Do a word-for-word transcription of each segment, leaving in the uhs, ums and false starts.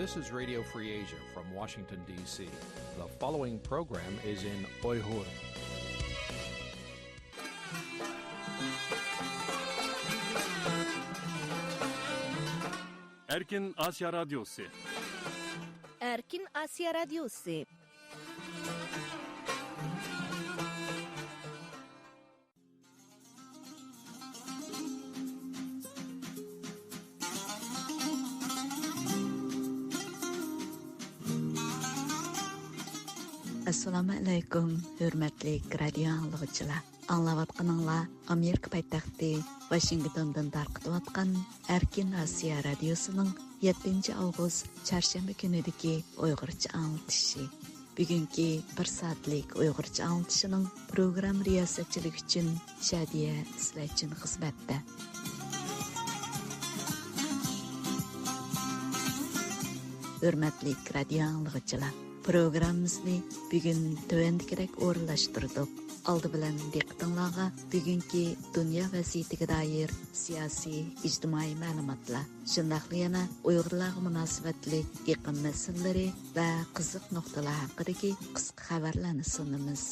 This is Radio Free Asia from Washington, D C. The following program is in Uyghur. Erkin Asya Radyosu. Erkin Asya Radyosu. ئەسسالامۇ ئەلەيكۇم، ھۆرمەتلىك رادىيو ئاڭلىغۇچىلار. ئاڭلاۋاتقىنىڭلار ئامېرىكا پايتەختى ۋاشىنگتوندىن تارقىتىۋاتقان ئەركىن ئاسىيا رادىيوسىنىڭ يەتتىنچى ئاۋغۇست چارشەنبە كۈنىدىكى ئۇيغۇرچە ئاڭلىتىشى. بۈگۈنكى بىر سائەتلىك ئۇيغۇرچە ئاڭلىتىشىنىڭ پروگرامما رىياسەتچىلىكى ئۈچۈن شادىيە سىلەر ئۈچۈن خىزمەتتە. ھۆرمەتلىك رادىيو ئاڭلىغۇچىلار، پروگراممىمىزنى بۈگۈن تۆۋەندىكىدەك ئورۇنلاشتۇردۇق. ئالدى بىلەن دىققىتىڭلارغا بۈگۈنكى دۇنيا ۋەزىيىتىگە دائىر سىياسىي، ئىجتىمائىي مەلۇماتلار، شۇنداقلا يەنە ئۇيغۇرلارغا مۇناسىۋەتلىك ئېقىم مەسىلىلىرى ۋە قىزىق نۇقتىلار ھەققىدىكى قىسقا خەۋەرلەرنى سۇنىمىز.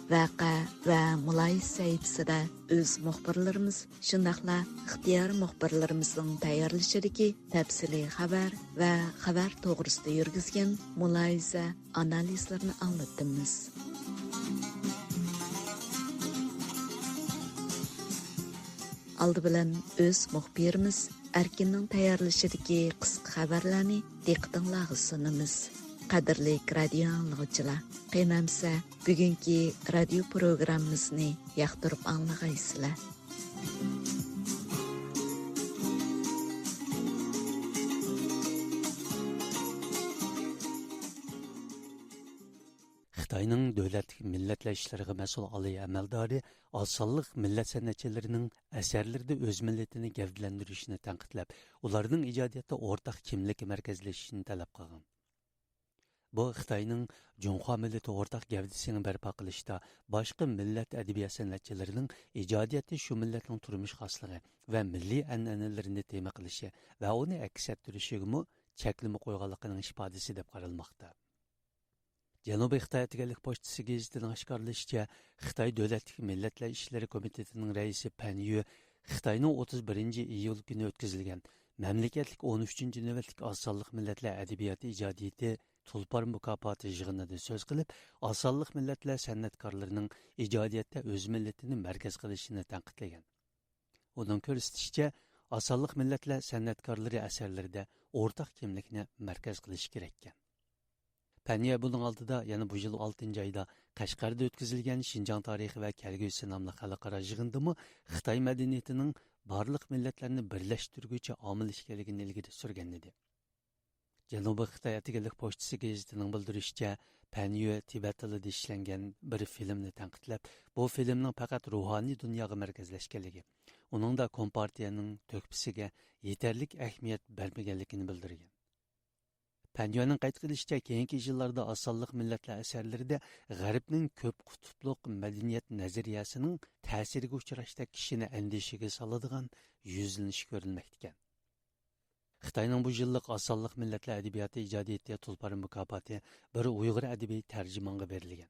ۋەقە ۋە مۇلاھىزە سەھىپىسىدە ئۆز مۇخبىرلىرىمىز، شۇنداقلا ئىختىيارىي مۇخبىرلىرىمىزنىڭ تەييارلىشىدىكى تەپسىلىي خەۋەر ۋە خەۋەر توغرىسىدا يۈرگۈزگەن مۇلاھىزە، ئانالىزلىرىنى ئاڭلىتىمىز. ئالدى بىلەن ئۆز مۇخبىرىمىز ئەركىننىڭ تەييارلىشىدىكى قىسقا خەۋەرلەرنى دىققىتىڭلارغا سۇنىمىز. قەدىرلىك رادىيو ئاڭلىغۇچىلار، قېنى ئەمسە بۈگۈنكى رادىيو پروگراممىمىزنى ياقتۇرۇپ ئاڭلىغايسىلەر. خىتاينىڭ دۆلەتلىك مىللەتلەر ئىشلىرىغا مەسئۇل ئالىي ئەمەلدارى ئاز سانلىق مىللەت سەنئەتچىلىرىنىڭ ئەسەرلىرىدە ئۆز مىللىتىنى گەۋدىلەندۈرۈشىنى تەنقىدلەپ، ئۇلارنىڭ ئىجادىيەتتە ئورتاق كىملىككە مەركەزلىشىشىنى تەلەپ قىلغان. بۇ خىتاينىڭ جۇڭخۇا مىللىتى ئورتاق گەۋدىسىنى بەرپا قىلىشتا باشقا مىللەت ئەدەبىيات سەنئەتچىلىرىنىڭ ئىجادىيەتتە شۇ مىللەتنىڭ تۇرمۇش خاسلىقى ۋە مىللىي ئەنئەنىلىرىنى تېما قىلىشى ۋە ئۇنى ئەكس ئەتتۈرۈشىگىمۇ چەكلىمە قويغانلىقىنىڭ ئىپادىسى دەپ قارالماقتا. جەنۇبىي خىتاي ئەتىگەنلىك پوچتىسى گېزىتىنىڭ ئاشكارىلىشىچە، خىتاي دۆلەتلىك مىللەتلەر ئىشلىرى كومىتېتىنىڭ رەئىسى پەن يۈ خىتاينىڭ ئوتتۇز بىرىنچى ئىيۇل كۈنى ئۆتكۈزۈلگەن مەملىكەتلىك ئون ئۈچىنچى نۆۋەتلىك ئاز سانلىق مىللەتلەر ئەدەبىياتى ئىجادىيىتى تۇلپار مۇكاپاتى يىغىنىدا سۆز قىلىپ، ئاز سانلىق مىللەتلەر سەنئەتكارلىرىنىڭ ئىجادىيەتتە ئۆز مىللىتىنى مەركەز قىلىشىنى تەنقىدلىگەن. ئۇنىڭ كۆرسىتىشىچە، ئاز سانلىق مىللەتلەر سەنئەتكارلىرى ئەسەرلىرىدە ئورتاق كىملىكنى مەركەز قىلىشى كېرەككەن. پەنيە بۇنىڭ ئالدىدا يەنە بۇ يىل ئالتىنچى ئايدا قەشقەردە ئۆتكۈزۈلگەن شىنجاڭ تارىخى ۋە كەلگۈسى ناملىق خەلقئارا يىغىندىمۇ خىتاي مەدەنىيىتىنىڭ بارلىق مىللەتلەرنى بىرلەشتۈرگۈچى ئامىل ئىكەنلىكىنى ئىلگىرى سۈرگەن ئىدى. جەنۇبىي خىتاي ئەتىگەنلىك پوچتىسى گېزىتىنىڭ بىلدۈرۈشىچە، پەن يۈ تىبەت تىلىدا ئىشلەنگەن بىر فىلىمنى تەنقىدلەپ، بۇ فىلىمنىڭ پەقەت روھانىي دۇنياغا مەركەزلەشكەنلىكى، ئۇنىڭدا كومپارتىيەنىڭ تۆھپىسىگە يېتەرلىك ئەھمىيەت بەرمىگەنلىكىنى بىلدۈرگەن. پەن يۈنىڭ قەيت قىلىشىچە، كېيىنكى يىللاردا ئاز سانلىق مىللەتلەر ئەسەرلىرىدە غەربنىڭ كۆپ قۇتۇپلۇق مەدەنىيەت نەزەرىيەسىنىڭ تەسىرىگە ئۇچراشتا كىشىنى ئەندىشىگە سالىدىغان يۈزلىنىش كۆرۈلمەكتىكەن. خىتاينىڭ بۇ يىللىق ئاز سانلىق مىللەتلەر ئەدەبىياتى ئىجادىيىتى تۇلپار مۇكاپاتى بىر ئۇيغۇر ئەدەبىي تەرجىمانغا بېرىلگەن.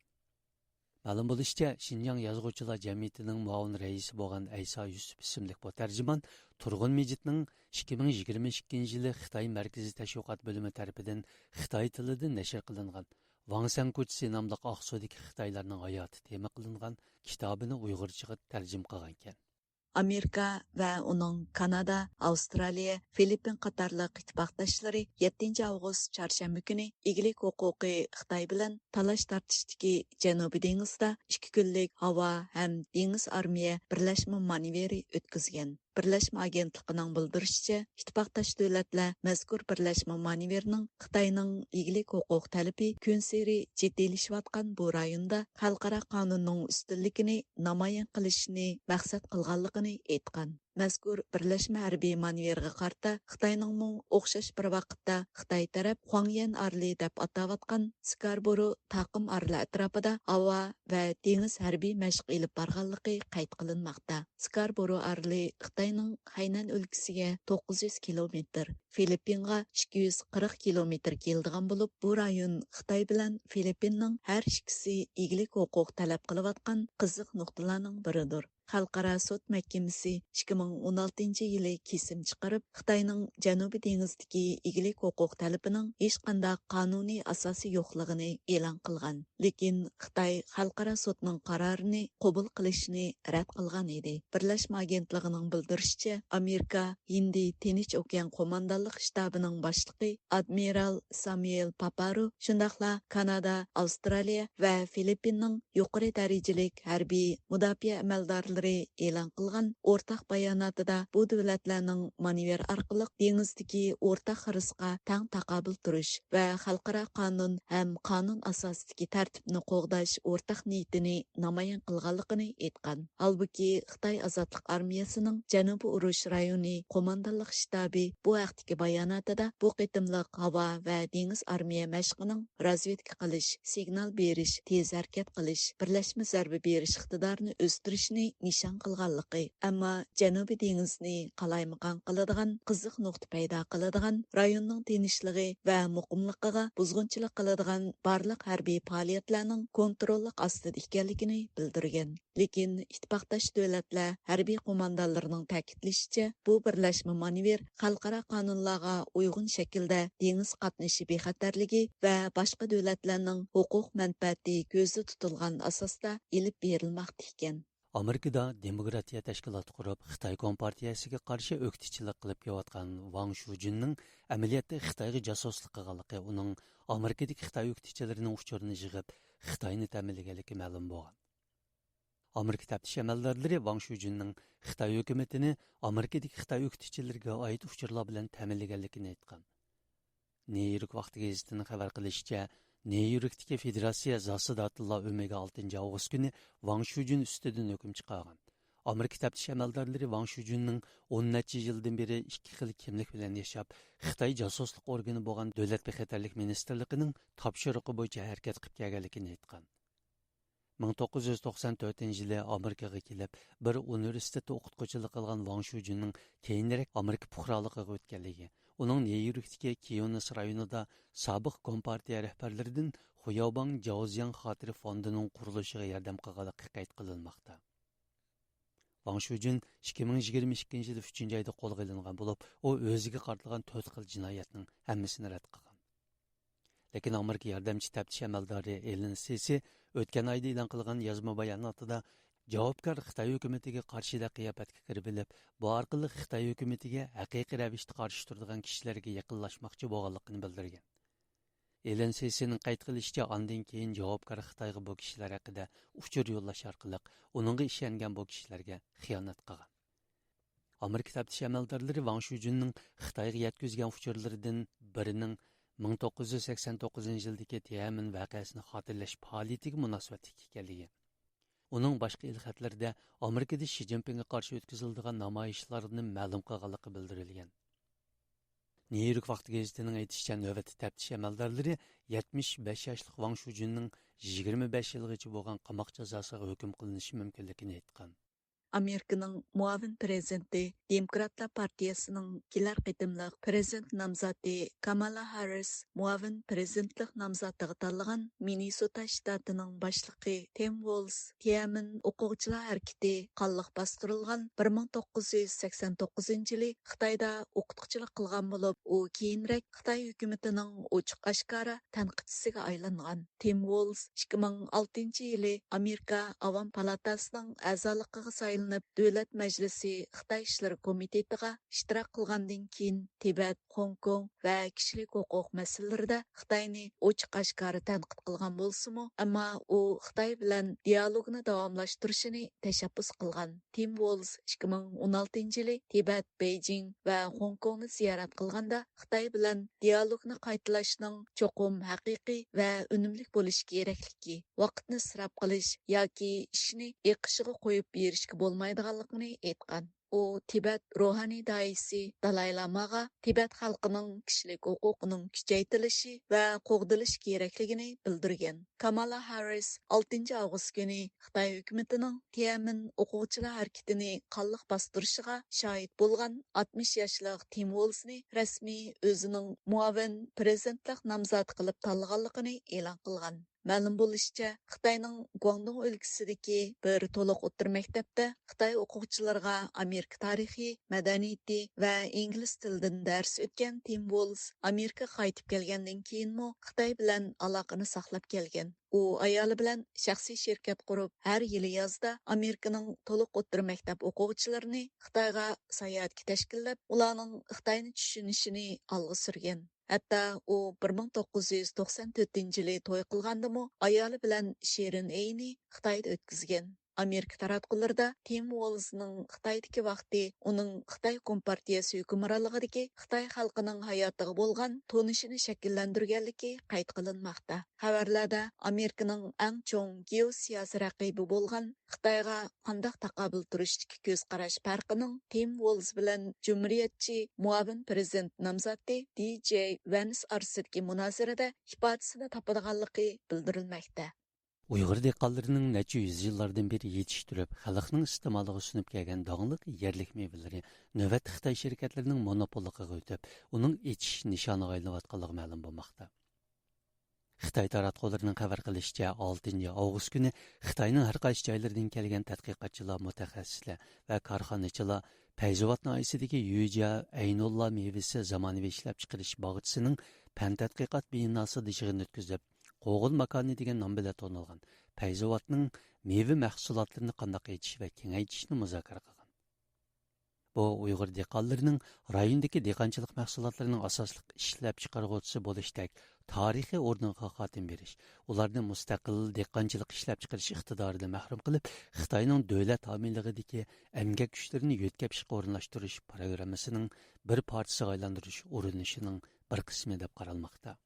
مەلۇم بولۇشىچە، شىنجاڭ يازغۇچىلار جەمئىيىتىنىڭ مۇئاۋىن رەئىسى بولغان ئەيسا يۈسۈپ ئىسىملىك بۇ تەرجىمان تۇرغۇن مىجىتنىڭ ئىككى مىڭ يىگىرمە ئىككىنچى يىلى خىتاي مەركىزىي تەشۋىقات بۆلۈمى تەرىپىدىن خىتاي تىلىدا نەشر قىلىنغان ۋاڭ سەن كوچىسى ناملىق ئاقسۇدىكى خىتايلارنىڭ ھاياتى تېما قىلىنغان كىتابىنى ئۇيغۇرچىغا تەرجىمە قىلغانىكەن. ئامېرىكا ۋە ئۇنىڭ كانادا، ئاۋسترالىيە، فىلىپپىن قاتارلىق ئىتتىپاقداشلىرى يەتتىنچى ئاۋغۇست چارشەنبە كۈنى ئىگىلىك ھوقۇقى خىتاي بىلەن تالاش تارتىشتىكى جەنۇبىي دېڭىزدا ئىككى كۈنلۈك ھاۋا ھەم دېڭىز ئارمىيە بىرلەشمە مانېۋىرى ئۆتكۈزگەن. بىرلەشمە ئاگېنتلىقىنىڭ بىلدۈرۈشىچە، ئىتتىپاقداش دۆلەتلەر مەزكۇر بىرلەشمە مانېۋىرنىڭ خىتاينىڭ ئىگىلىك ھوقۇق تەلىپى كۈنسېرى جىددىيلىشىۋاتقان بۇ رايوندا خەلقئارا قانۇننىڭ ئۈستۈنلۈكىنى نامايان قىلىشنى مەقسەت قىلغانلىقىنى ئېيتقان. مەزكۇر بىرلەشمە ھەربىي مانېۋىرغا قارىتا خىتاينىڭمۇ ئوخشاش بىر ۋاقىتتا خىتاي تەرەپ خۇاڭيەن ئارىلى دەپ ئاتاۋاتقان سىكاربورو تاقىم ئارىلى ئەتراپىدا ھاۋا ۋە دېڭىز ھەربىي مەشىق ئېلىپ بارغانلىقى قەيت قىلىنماقتا. سىكاربورو ئارىلى خىتاينىڭ خەينەن ئۆلكىسىگە توققۇز يۈز كىلومېتىر، فىلىپپىنغا ئىككى يۈز قىرىق كىلومېتىر كېلىدىغان بولۇپ، بۇ رايون خىتاي بىلەن فىلىپپىننىڭ ھەر ئىككىسى ئىگىلىك ھوقۇق تەلەپ قىلىۋاتقان قىزىق نۇقتىلارنىڭ بىرىدۇر. خەلقئارا سوت مەھكىمىسى ئىككى مىڭ ئون ئالتىنچى يىلى كېسىم چىقىرىپ، خىتاينىڭ جەنۇبىي دېڭىزدىكى ئىگىلىك ھوقۇق تەلىپىنىڭ ھېچقانداق قانۇنىي ئاساسى يوقلۇقىنى ئېلان قىلغان. لېكىن خىتاي خەلقئارا سوتنىڭ قارارىنى قوبۇل قىلىشنى رەت قىلغان ئىدى. بىرلەشمە ئاگېنتلىقىنىڭ بىلدۈرۈشىچە، ئامېرىكا ھىندى تىنچ ئوكيان قوماندانلىق شتابىنىڭ باشلىقى ئادمىرال سامۇئېل پاپارو، شۇنداقلا كانادا، ئاۋسترالىيە ۋە فىلىپپىننىڭ يۇقىرى دەرىجىلىك ھەربىي مۇداپىئە ئەمەلدارلىرى ئېلان قىلغان ئورتاق باياناتىدا بۇ دۆلەتلەرنىڭ مانېۋىر ئارقىلىق دېڭىزدىكى ئورتاق خىرىسقا تەڭ تاقابىل تۇرۇش ۋە خەلقئارا قانۇن ھەم قانۇن ئاساسىدىكى تەرتىپنى قوغداش ئورتاق نىيىتىنى نامايان قىلغانلىقىنى ئېيتقان. ھالبۇكى، خىتاي ئازادلىق ئارمىيەسىنىڭ جەنۇبىي ئۇرۇش رايونى قوماندانلىق شتابى بۇ ھەقتىكى باياناتىدا بۇ قېتىملىق ھاۋا ۋە دېڭىز ئارمىيە مەشقىنىڭ رازۋېدكا قىلىش، سىگنال بېرىش، تېز ھەرىكەت قىلىش، بىرلەشمە زەربە بېرىش ئىقتىدارىنى ئۆستۈرۈشنى نىشان قىلغانلىقى، ئەمما جەنۇبىي دېڭىزنى قالايمىقان قىلىدىغان، قىزىق نۇقتا پەيدا قىلىدىغان، رايوننىڭ تىنچلىقى ۋە مۇقىملىقىغا بۇزغۇنچىلىق قىلىدىغان بارلىق ھەربىي پائالىيەتلەرنىڭ كونتروللۇق ئاستىدا ئىكەنلىكىنى بىلدۈرگەن. لېكىن ئىتتىپاقداش دۆلەتلەر ھەربىي قوماندانلىرىنىڭ تەكىتلىشىچە، بۇ بىرلەشمە مانېۋىر خەلقئارا قانۇنلارغا ئۇيغۇن شەكىلدە دېڭىز قاتنىشى بىخەتەرلىكى ۋە باشقا دۆلەتلەرنىڭ ھوقۇق مەنپەئەتى كۆزدە تۇتۇلغان ئاساستا ئېلىپ بېرىلماقتا ئىكەن. ئامېرىكىدا دېموكراتىيە تەشكىلاتى قۇرۇپ، خىتاي كومپارتىيەسىگە قارشى ئۆكتىچىلىك قىلىپ كېلىۋاتقان ۋاڭ شۇجۈننىڭ ئەمەلىيەتتە خىتايغا جاسۇسلۇق قىلغانلىقى، ئۇنىڭ ئامېرىكىدىكى خىتاي ئۆكتىچىلىرىنىڭ ئۇچۇرىنى يىغىپ، خىتاينى تەمىنلىگەنلىكى مەلۇم بولغان. ئامېرىكا تەپتىش ئەمەلدارلىرى ۋاڭ شۇجۈننىڭ خىتاي ھۆكۈمىتىنى ئامېرىكىدىكى خىتاي ئۆكتىچىلىرىگە ئائىت ئۇچۇرلار بىلەن تەمىنلىگەنلىكىنى ئېيتقان. نيۇ يورك ۋاقتى گېزىتىنىڭ خەۋەر قىلىشىچە، نيۇ يوركتىكى فېدېراتسىيە زاسىدا تىللا ئۆمىگە ئالتىنچى ئاۋغۇست كۈنى ۋاڭ شۇجۈن ئۈستىدىن ھۆكۈم چىقارغان. ئامېرىكا تەپتىش ئەمەلدارلىرى ۋاڭ شۇجۈننىڭ ئون نەچچە يىلدىن بېرى ئىككى خىل كىملىك بىلەن ياشاپ، خىتاي جاسۇسلۇق ئورگىنى بولغان دۆلەت بىخەتەرلىك مىنىستىرلىقىنىڭ تاپشۇرۇقى بويىچە ھەرىكەت قىلىپ كەلگەنلىكىنى ئېيتقان. مىڭ توققۇز يۈز توقسان تۆتىنچى يىلى ئامېرىكىغا كېلىپ، بىر ئۇنىۋېرسىتېتتا ئوقۇتقۇچىلىق قىلغان ۋاڭ شۇجۈننىڭ كېيىنرەك ئامېرىكا پۇقرالىقىغا ئۆتكەنلىكى، ئۇنىڭ نيۇ يوركتىكى كىيونېس رايونىدا سابىق كومپارتىيە رەھبەرلىرىدىن خۇياۋباڭ جاۋزياڭ خاتىرە فوندىنىڭ قۇرۇلۇشىغا ياردەم قىلغانلىقى قەيت قىلىنماقتا. ۋاڭ شۇجۈن ئىككى مىڭ يىگىرمە ئىككىنچى يىلى ئۈچىنچى ئايدا قولغا ئېلىنغان بولۇپ، ئۇ ئۆزىگە قارىتىلغان تۆت خىل جىنايەتنىڭ ھەممىسىنى رەت قىلغان. لېكىن ئامېرىكا ياردەمچى تەپتىش ئەمەلدارى ئېلېن سېسى ئۆتكەن ئايدا ئېلان قىلغان يازما باياناتىدا، جاۋابكار خىتاي ھۆكۈمىتىگە قارشى دەپ قىياپەتكە كىرىۋېلىپ، بۇ ئارقىلىق خىتاي ھۆكۈمىتىگە ھەقىقىي رەۋىشتە قارشى تۇرىدىغان كىشىلەرگە يېقىنلاشماقچى بولغانلىقىنى بىلدۈرگەن. ئېلېن سېسىنىڭ قەيت قىلىشىچە، ئاندىن كېيىن جاۋابكار خىتايغا بۇ كىشىلەر ھەققىدە ئۇچۇر يوللاش ئارقىلىق ئۇنىڭغا ئىشەنگەن بۇ كىشىلەرگە خىيانەت قىلغان. ئامېرىكا تەپتىش ئەمەلدارلىرى ۋاڭ شۇجۈننىڭ خىتايغا يەتكۈزگەن ئۇچۇرلىرىدىن بىرىنىڭ مىڭ توققۇز يۈز سەكسەن توققۇزىنچى يىلدىكى تيەنئەنمېن ۋەقەسىنى خاتىرىلەش پائالىيىتىگە مۇناسىۋەتلىك ئىكەنلىكى، ئۇنىڭ باشقا ئېلخەتلىرىدە ئامېرىكىدا شى جىنپىڭغا قارشى ئۆتكۈزۈلىدىغان نامايىشلارنى مەلۇم قىلغانلىقى بىلدۈرۈلگەن. نيۇ يورك ۋاقتى گېزىتىنىڭ ئېيتىشىچە، نۆۋەتتە تەپتىش ئەمەلدارلىرى يەتمىش بەش ياشلىق ۋاڭ شۇجۈننىڭ يىگىرمە بەش يىلغىچە بولغان قاماق جازاسىغا ھۆكۈم قىلىنىشى مۇمكىنلىكىنى ئېيتقان. ئامېرىكىنىڭ مۇئاۋىن پىرېزىدېنتى، دېموكراتلار پارتىيەسىنىڭ كېلەر قېتىملىق پىرېزىدېنت نامزاتى كامالا ھاررىس مۇئاۋىن پىرېزىدېنتلىق نامزاتىغا تاللىغان مىننېسوتا شتاتىنىڭ باشلىقى تىم ۋولز تيەنئەنمېن ئوقۇغۇچىلار ھەرىكىتى قانلىق باستۇرۇلغان بىر مىڭ توققۇز يۈز سەكسەن توققۇزىنچى يىلى خىتايدا ئوقۇتقۇچىلىق قىلغان بولۇپ، ئۇ كېيىنرەك خىتاي ھۆكۈمىتىنىڭ ئوچۇق ئاشكارا تەنقىدچىسىگە ئايلانغان. تىم ۋولز ئىككى مىڭ ئالتىنچى يىلى ئامېرىكا ئاۋام پالاتاسىنىڭ ئەزالىقىغا سايلىنىپ، دۆلەت مەجلىسى خىتاي ئىشلىرى كومىتېتىغا ئىشتىراك قىلغاندىن كېيىن، تىبەت، خوڭكوڭ ۋە كىشىلىك ھوقۇق مەسىلىلىرىدە خىتاينى ئوچۇق ئاشكارا تەنقىد قىلغان بولسىمۇ، ئەمما ئۇ خىتاي بىلەن دىيالوگنى داۋاملاشتۇرۇشىنى تەشەببۇس قىلغان. تىم ۋولز ئىككى مىڭ ئون ئالتىنچى يىلى تىبەت، بېيجىڭ ۋە خوڭكوڭنى زىيارەت قىلغاندا، خىتاي بىلەن دىيالوگنى قايتىلاشنىڭ چوقۇم ھەقىقىي ۋە ئۈنۈملۈك بولۇشى كېرەكلىكى، ۋاقىتنى ئىسراپ قىلىش ياكى ئىشنى ئېقىشىغا قويۇپ بېرىشكە بولمايدىغانلىقىنى ئېيتقان. ئۇ تىبەت روھانىي داھىيسى دالاي لاماغا تىبەت خەلقىنىڭ كىشىلىك ھوقۇقىنىڭ كۈچەيتىلىشى ۋە قوغدىلىشى كېرەكلىكىنى بىلدۈرگەن. كامالا ھاررىس ئالتىنچى ئاۋغۇست كۈنى خىتاي ھۆكۈمىتىنىڭ تيەنئەنمېن ئوقۇغۇچىلار ھەرىكىتىنى قانلىق باستۇرۇشىغا شاھىت بولغان ئاتمىش ياشلىق تىم ۋولزنى رەسمىي ئۆزىنىڭ مۇئاۋىن پىرېزىدېنتلىق نامزاتى قىلىپ تاللىغانلىقىنى ئېلان قىلغان. مەلۇم بولۇشىچە، خىتاينىڭ گۇاڭدۇڭ ئۆلكىسىدىكى بىر تولۇق ئوتتۇرا مەكتەپتە خىتاي ئوقۇغۇچىلىرىغا ئامېرىكا تارىخى، مەدەنىيىتى ۋە ئىنگلىز تىلىدىن دەرس ئۆتكەن تىم ۋولز ئامېرىكىغا قايتىپ كەلگەندىن كېيىنمۇ خىتاي بىلەن ئالاقىنى ساقلاپ كەلگەن. ئۇ ئايالى بىلەن شەخسىي شىركەت قۇرۇپ، ھەر يىلى يازدا ئامېرىكىنىڭ تولۇق ئوتتۇرا مەكتەپ ئوقۇغۇچىلىرىنى خىتايغا ساياھەتكە تەشكىللەپ، ئۇلارنىڭ خىتاينى چۈشىنىشىنى ئالغا سۈرگەن. ھەتتا ئۇ بىر مىڭ توققۇز يۈز توقسان تۆتىنچى يىلى توي قىلغاندىمۇ ئايالى بىلەن شېرىن ئېيىنى خىتايدا ئۆتكۈزگەن. ئامېرىكا تاراتقۇلىرىدا تىم ۋولزنىڭ خىتايدىكى ۋاقتى ئۇنىڭ خىتاي كومپارتىيەسى ھۆكۈمرانلىقىدىكى خىتاي خەلقىنىڭ ھاياتىغا بولغان تونۇشىنى شەكىللەندۈرگەنلىكى قەيت قىلىنماقتا. خەۋەرلەردە ئامېرىكىنىڭ ئەڭ چوڭ گېئوسىياسىي رەقىبى بولغان خىتايغا قانداق تاقابىل تۇرۇشتىكى كۆز قاراش پەرقىنىڭ تىم ۋولز بىلەن جۇمھۇرىيەتچى مۇئاۋىن پىرېزىدېنت نامزاتى دى جېي ۋەنس ئارىسىدىكى مۇنازىرىدە ئىپادىسىنى تاپىدىغانلىقى بىلدۈرۈلمەكتە. ئۇيغۇر دېھقانلىرىنىڭ نەچچە يۈز يىللاردىن بېرى يېتىشتۈرۈپ، خەلقنىڭ ئىستېمالىغا سۇنۇپ كەلگەن داڭلىق يەرلىك مېۋىلىرى نۆۋەتتە خىتاي شىركەتلىرىنىڭ مونوپوللۇقىغا ئۆتۈپ، ئۇنىڭ ئېچىش نىشانىغا ئايلىنىۋاتقانلىقى مەلۇم بولماقتا. خىتاي تاراتقۇلىرىنىڭ خەۋەر قىلىشىچە، ئالتىنچى ئاۋغۇست كۈنى خىتاينىڭ ھەر قايسى جايلىرىدىن كەلگەن تەتقىقاتچىلار، مۇتەخەسسىسلەر ۋە كارخانىچىلار پەيزىۋات ناھىيەسىدىكى يۈجيا ئەينۇللا مېۋىسى زامانىۋى ئىشلەپچىقىرىش باغچىسىنىڭ پەن تەتقىقات بىناسىدا يىغىن ئۆتكۈزۈپ، قوغۇن ماكانى دېگەن نام بىلەن تونۇلغان پەيزىۋاتنىڭ مېۋە مەھسۇلاتلىرىنى قانداق ئېچىش ۋە كېڭەيتىشنى مۇزاكىرە قىلغان. بۇ ئۇيغۇر دېھقانلىرىنىڭ رايوندىكى دېھقانچىلىق مەھسۇلاتلىرىنىڭ ئاساسلىق ئىشلەپچىقارغۇچىسى بولۇشتەك تارىخىي ئورنىغا خاتىمە بېرىش، ئۇلارنى مۇستەقىل دېھقانچىلىق ئىشلەپچىقىرىش ئىقتىدارىدىن مەھرۇم قىلىپ، خىتاينىڭ دۆلەت ھامىيلىقىدىكى ئەمگەك كۈچلىرىنى يۆتكەپ ئىشقا ئورۇنلاشتۇرۇش پىروگراممىسىنىڭ بىر پارچىسىغا ئايلاندۇرۇش ئۇرۇنۇشىنىڭ بىر قىسمى دەپ قارالماقتا.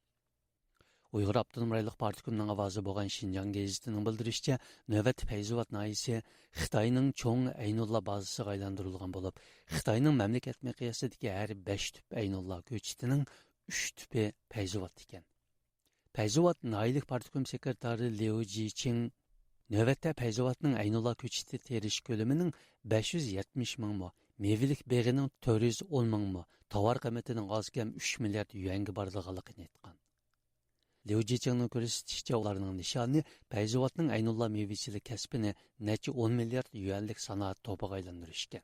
ئۇيغۇر ئاپتونوم رايونلۇق پارتكومنىڭ ئاۋازى بولغان شىنجاڭ گېزىتىنىڭ بىلدۈرۈشىچە، نۆۋەتتە پەيزىۋات ناھىيەسى خىتاينىڭ چوڭ ئەينۇللا بازىسىغا ئايلاندۇرۇلغان بولۇپ، خىتاينىڭ مەملىكەت مىقياسىدىكى ھەر بەش تۈپ ئەينۇللا كۆچىتىنىڭ ئۈچ تۈپى پەيزىۋات ئىكەن. پەيزىۋات ناھىيەلىك پارتكوم سېكرېتارى ليۇ جىچىڭ نۆۋەتتە پەيزىۋاتنىڭ ئەينۇللا كۆچىتى تېرىش كۆلىمىنىڭ بەش يۈز يەتمىش مىڭ مو، مېۋىلىك بېغىنىڭ تۆت يۈز ئون مىڭ مو، تاۋار قىممىتىنىڭ ئاز كەم ئۈچ مىليارد يۈەنگە بارىدىغانلىقىنى ئېيتقان. ليۇ جىچىڭنىڭ كۆرسىتىشىچە، ئۇلارنىڭ نىشانى پەيزىۋاتنىڭ ئەينۇللا مېۋىچىلىك كەسپىنى نەچچە ئون مىليارد يۈەنلىك سانائەت توپىغا ئايلاندۇرۇش ئىكەن.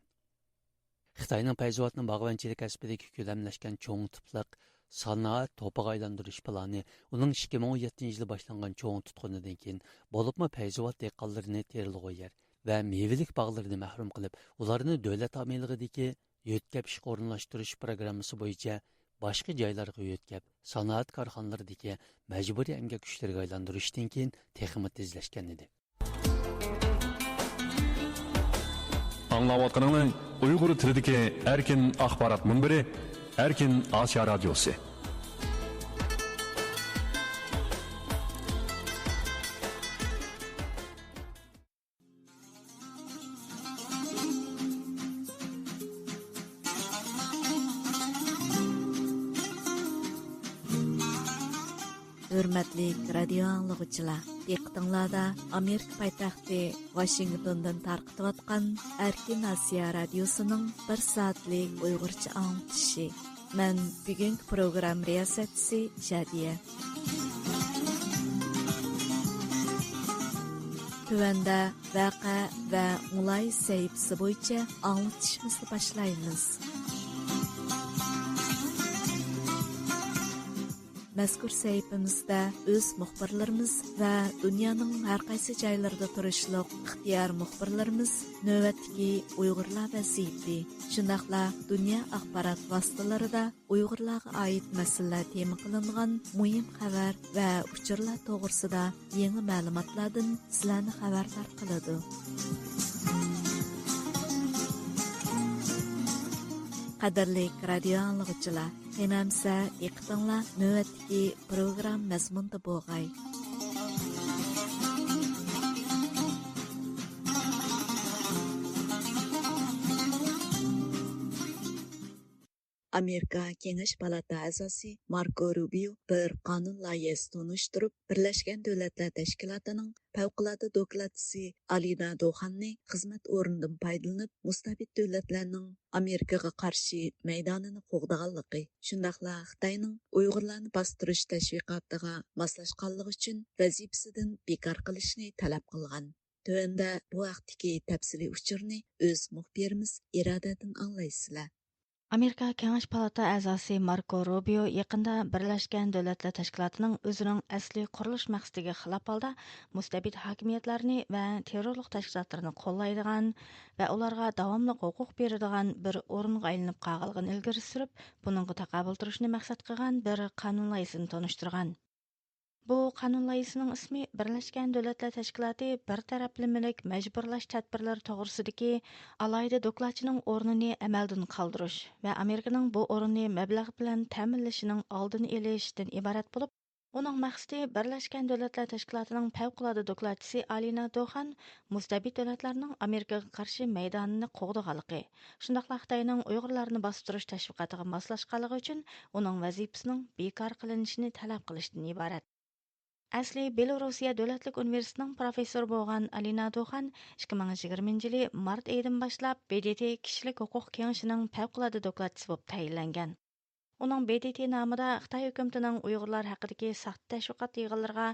خىتاينىڭ پەيزىۋاتنى باغۋەنچىلىك كەسپىدىكى كۆلەملەشكەن چوڭ تىپلىق سانائەت توپىغا ئايلاندۇرۇش پىلانى ئۇنىڭ ئىككى مىڭ ئون يەتتىنچى يىلى باشلانغان چوڭ تۇتقۇنىدىن كېيىن، بولۇپمۇ پەيزىۋات دېھقانلىرىنى تېرىلغۇ يەر ۋە مېۋىلىك باغلىرىدىن مەھرۇم قىلىپ، ئۇلارنى دۆلەت ھامىيلىقىدىكى يۆتكەپ ئىشقا ئورۇنلاشتۇرۇش پىروگراممىسى بويىچە باشقا جايلارغا يۆتكەپ، سانائەت كارخانىلىرىدىكى مەجبۇرىي ئەمگەك كۈچلىرىگە ئايلاندۇرۇشتىن كېيىن تېخىمۇ تېزلەشكەن ئىدى. ئاڭلاۋاتقىنىڭلار ئۇيغۇر تىلىدىكى ئەركىن ئاخبارات مۇنبىرى، ئەركىن ئاسىيا رادىيوسى. ھۆرمەتلىك رادىيو ئاڭلىغۇچىلار، دىققىتىڭلاردا ئامېرىكا پايتەختى ۋاشىنگتوندىن تارقىتىۋاتقان ئەركىن ئاسىيا رادىيوسىنىڭ بىر سائەتلىك ئۇيغۇرچە ئاڭلىتىشى. مەن بۈگۈنكى پروگرامما رىياسەتچىسى شادىيە. تۆۋەندە ۋەقە ۋە مۇلاھىزە سەھىپىسى بويىچە ئاڭلىتىشىمىزنى باشلايمىز. مەزكۇر سەھىپىمىزدە ئۆز مۇخبىرلىرىمىز ۋە دۇنيانىڭ ھەر قايسى جايلىرىدا تۇرۇشلۇق ئىختىيارىي مۇخبىرلىرىمىز نۆۋەتتىكى ئۇيغۇرلار ۋەزىيىتى، شۇنداقلا دۇنيا ئاخبارات ۋاسىتىلىرىدا ئۇيغۇرلارغا ئائىت مەسىلىلەر تېما قىلىنغان مۇھىم خەۋەر ۋە ئۇچۇرلار توغرىسىدا يېڭى مەلۇماتلاردىن سىلەرنى خەۋەردار قىلىدۇ. قەدىرلىك رادىيو ئاڭلىغۇچىلار، قېنى ئەمسە دىققىتىڭلار نۆۋەتتىكى پروگرامما مەزمۇنىدا بولغاي. ئامېرىكا كېڭەش پالاتا ئەزاسى ماركو روبىيو بىر قانۇن لايىھەسى تونۇشتۇرۇپ، بىرلەشكەن دۆلەتلەر تەشكىلاتىنىڭ پەۋقۇلئاددە دوكلاتچىسى ئالىنا دوخاننى خىزمەت ئورنىدىن پايدىلىنىپ، مۇستەبىت دۆلەتلەرنىڭ ئامېرىكىغا قارشى مەيدانىنى قوغدىغانلىقى، شۇنداقلا خىتاينىڭ ئۇيغۇرلارنى باستۇرۇش تەشۋىقاتىغا ماسلاشقانلىقى ئۈچۈن ۋەزىپىسىدىن بىكار قىلىشنى تەلەپ قىلغان. تۆۋەندە بۇ ھەقتىكى تەپسىلىي ئۇچۇرنى ئۆز مۇخبىرىمىز ئىرادەدىن ئاڭلايسىلەر. ئامېرىكا كېڭەش پالاتا ئەزاسى ماركو روبىيو يېقىندا بىرلەشكەن دۆلەتلەر تەشكىلاتىنىڭ ئۆزىنىڭ ئەسلىي قۇرۇلۇش مەقسىتىگە خىلاپ ھالدا مۇستەبىت ھاكىمىيەتلەرنى ۋە تېررورلۇق تەشكىلاتلىرىنى قوللايدىغان ۋە ئۇلارغا داۋاملىق ھوقۇق بېرىدىغان بىر ئورۇنغا ئايلىنىپ قالغانلىقىنى ئىلگىرى سۈرۈپ، بۇنىڭغا تاقابىل تۇرۇشنى مەقسەت قىلغان بىر قانۇن لايىھىسىنى تونۇشتۇرغان. بۇ قانۇن لايىھىسىنىڭ ئىسمى بىرلەشكەن دۆلەتلەر تەشكىلاتى بىر تەرەپلىمىلىك مەجبۇرلاش تەدبىرلىرى توغرىسىدىكى ئالاھىدە دوكلاتچىنىڭ ئورنىنى ئەمەلدىن قالدۇرۇش ۋە ئامېرىكىنىڭ بۇ ئورۇننى مەبلەغ بىلەن تەمىنلىشىنىڭ ئالدىنى ئېلىشتىن ئىبارەت بولۇپ، ئۇنىڭ مەقسىتى بىرلەشكەن دۆلەتلەر تەشكىلاتىنىڭ پەۋقۇلئاددە دوكلاتچىسى ئالىنا دوخان مۇستەبىت دۆلەتلەرنىڭ ئامېرىكىغا قارشى مەيدانىنى قوغدىغانلىقى، شۇنداقلا خىتاينىڭ ئۇيغۇرلارنى باستۇرۇش تەشۋىقاتىغا ماسلاشقانلىقى ئۈچۈن ئۇنىڭ ۋەزىپىسىنىڭ بىكار قىلىنىشىنى تەلەپ قىلىشتىن ئىبارەت. ئەسلى بېلوروسىيە دۆلەتلىك ئۇنىۋېرسىتېتىنىڭ پروفېسسورى بولغان ئالىنا دوخان ئىككى مىڭ يىگىرمىنچى يىلى مارت ئېيىدىن باشلاپ ب د ت كىشىلىك ھوقۇق كېڭىشىنىڭ پەۋقۇلئاددە دوكلاتچىسى بولۇپ تەيىنلەنگەن. ئۇنىڭ ب د ت نامىدا خىتاي ھۆكۈمىتىنىڭ ئۇيغۇرلار ھەققىدىكى ساختا تەشۋىقات يىغىنلىرىغا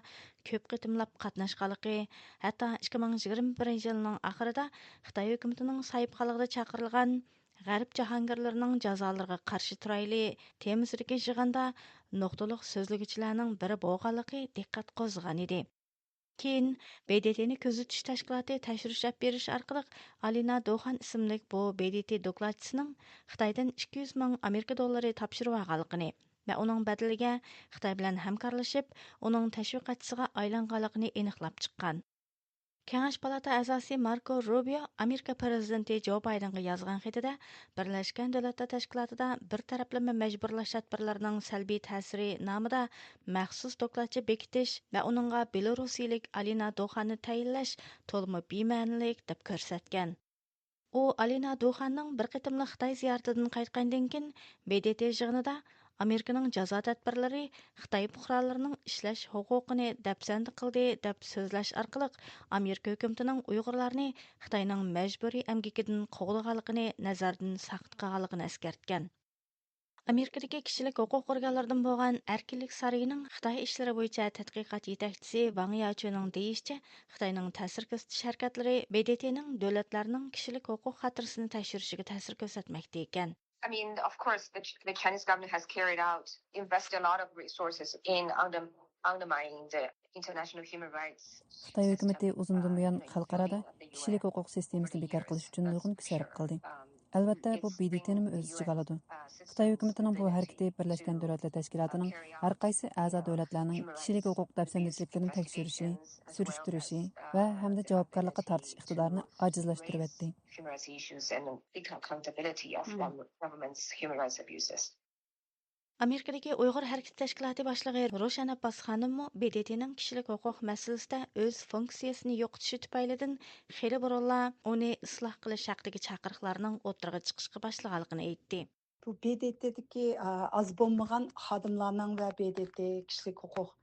كۆپ قېتىملاپ قاتناشقانلىقى، ھەتتا ئىككى مىڭ يىگىرمە بىرىنچى يىلنىڭ ئاخىرىدا خىتاي ھۆكۈمىتىنىڭ ساھىبخانلىقىدا چاقىرىلغان غەرب جاھانگىرلىرىنىڭ جازالىرىغا قارشى تۇرايلى تېمىسىدىكى يىغىندا نۇقتىلىق سۆزلىگۈچىلەرنىڭ بىرى بولغانلىقى دىققەت قوزغىغان ئىدى. كېيىن ب د ت نى كۆزىتىش تەشكىلاتى تەكشۈرۈش ئېلىپ بېرىش ئارقىلىق ئالىنا دوخان ئىسىملىك بۇ ب د ت دوكلاتچىسىنىڭ خىتايدىن ئىككى يۈز مىڭ ئامېرىكا دوللىرى تاپشۇرۇۋالغانلىقىنى ۋە ئۇنىڭ بەدىلىگە خىتاي بىلەن ھەمكارلىشىپ، ئۇنىڭ تەشۋىقاتچىسىغا ئايلانغانلىقىنى ئېنىقلاپ چىققان. كېڭەش پالاتا ئەزاسى ماركو روبىيو ئامېرىكا پىرېزىدېنتى جو بايدېنغا يازغان خېتىدە، بىرلەشكەن دۆلەتلەر تەشكىلاتىدا بىر تەرەپلىمە مەجبۇرلاش تەدبىرلىرىنىڭ سەلبىي تەسىرى نامىدا مەخسۇس دوكلاتچى بېكىتىش ۋە ئۇنىڭغا بېلورۇسىيىلىك ئالىنا دوخاننى تەيىنلەش تولىمۇ بىمەنىلىك دەپ كۆرسەتكەن. ئۇ ئالىنا دوخاننىڭ بىر قېتىملىق خىتاي زىيارىتىدىن قايتقاندىن كېيىن، ب د ت يىغىنىدا ئامېرىكىنىڭ جازا تەدبىرلىرى خىتاي پۇقرالىرىنىڭ ئىشلەش ھوقۇقىنى دەپسەندە قىلدى دەپ سۆزلەش ئارقىلىق، ئامېرىكا ھۆكۈمىتىنىڭ ئۇيغۇرلارنى خىتاينىڭ مەجبۇرىي ئەمگىكىدىن قوغدىغانلىقىنى نەزەردىن ساقىت قىلغانلىقىنى ئەسكەرتكەن. ئامېرىكىدىكى كىشىلىك ھوقۇق ئورگانلىرىدىن بولغان ئەركىنلىك سارىيىنىڭ خىتاي ئىشلىرى بويىچە تەتقىقات يېتەكچىسى ۋاڭ ياچۈنىڭ دېيىشىچە، خىتاينىڭ تەسىر كۆرسىتىش ھەرىكەتلىرى ب د ت نىڭ دۆلەتلەرنىڭ كىشىلىك ھوقۇق خاتىرىسىنى تەكشۈرۈشىگە تەسىر كۆرسەتمەكتە ئىكەن. I mean, of course, the, Ch- the Chinese government has carried out, invested a lot of resources in under, undermining the international human rights خىتاي ھۆكۈمىتى ئۇزۇندىن بۇيان خەلقئارادا كىشىلىك ھوقۇق سىستېمىسىنى بىكار قىلىش ئۈچۈن نۇرغۇن كۈچ سەرپ قىلدى. ئەلۋەتتە، بۇ ب د ت نىمۇ ئۆز ئىچىگە ئالىدۇ. خىتاي ھۆكۈمىتىنىڭ بۇ ھەرىكىتى بىرلەشكەن دۆلەتلەر تەشكىلاتىنىڭ ھەر قايسى ئەزا دۆلەتلەرنىڭ كىشىلىك ھوقۇق دەپسەندىچىلىكلىرىنى تەكشۈرۈشى، سۈرۈشتۈرۈشى ۋە ھەمدە جاۋابكارلىققا تارتىش ئىقتىدارىنى ئاجىزلاشتۇرۇۋەتتى. ئامېرىكىدىكى ئۇيغۇر ھەرىكىتى تەشكىلاتى باشلىقى روشەن ئابباس خانىممۇ ب د ت نىڭ كىشىلىك ھوقۇق مەسىلىسىدە ئۆز فۇنكسىيەسىنى يوقىتىشى تۈپەيلىدىن خېلى بۇرۇنلا ئۇنى ئىسلاھ قىلىش ھەققىدىكى چاقىرىقلارنىڭ ئوتتۇرىغا چىقىشقا باشلىغانلىقىنى ئېيتتى. بۇ ب د ت دىكى، ئا، ئاز بولمىغان خادىملارنىڭ ۋە ب د ت كىشىلىك ھوقۇق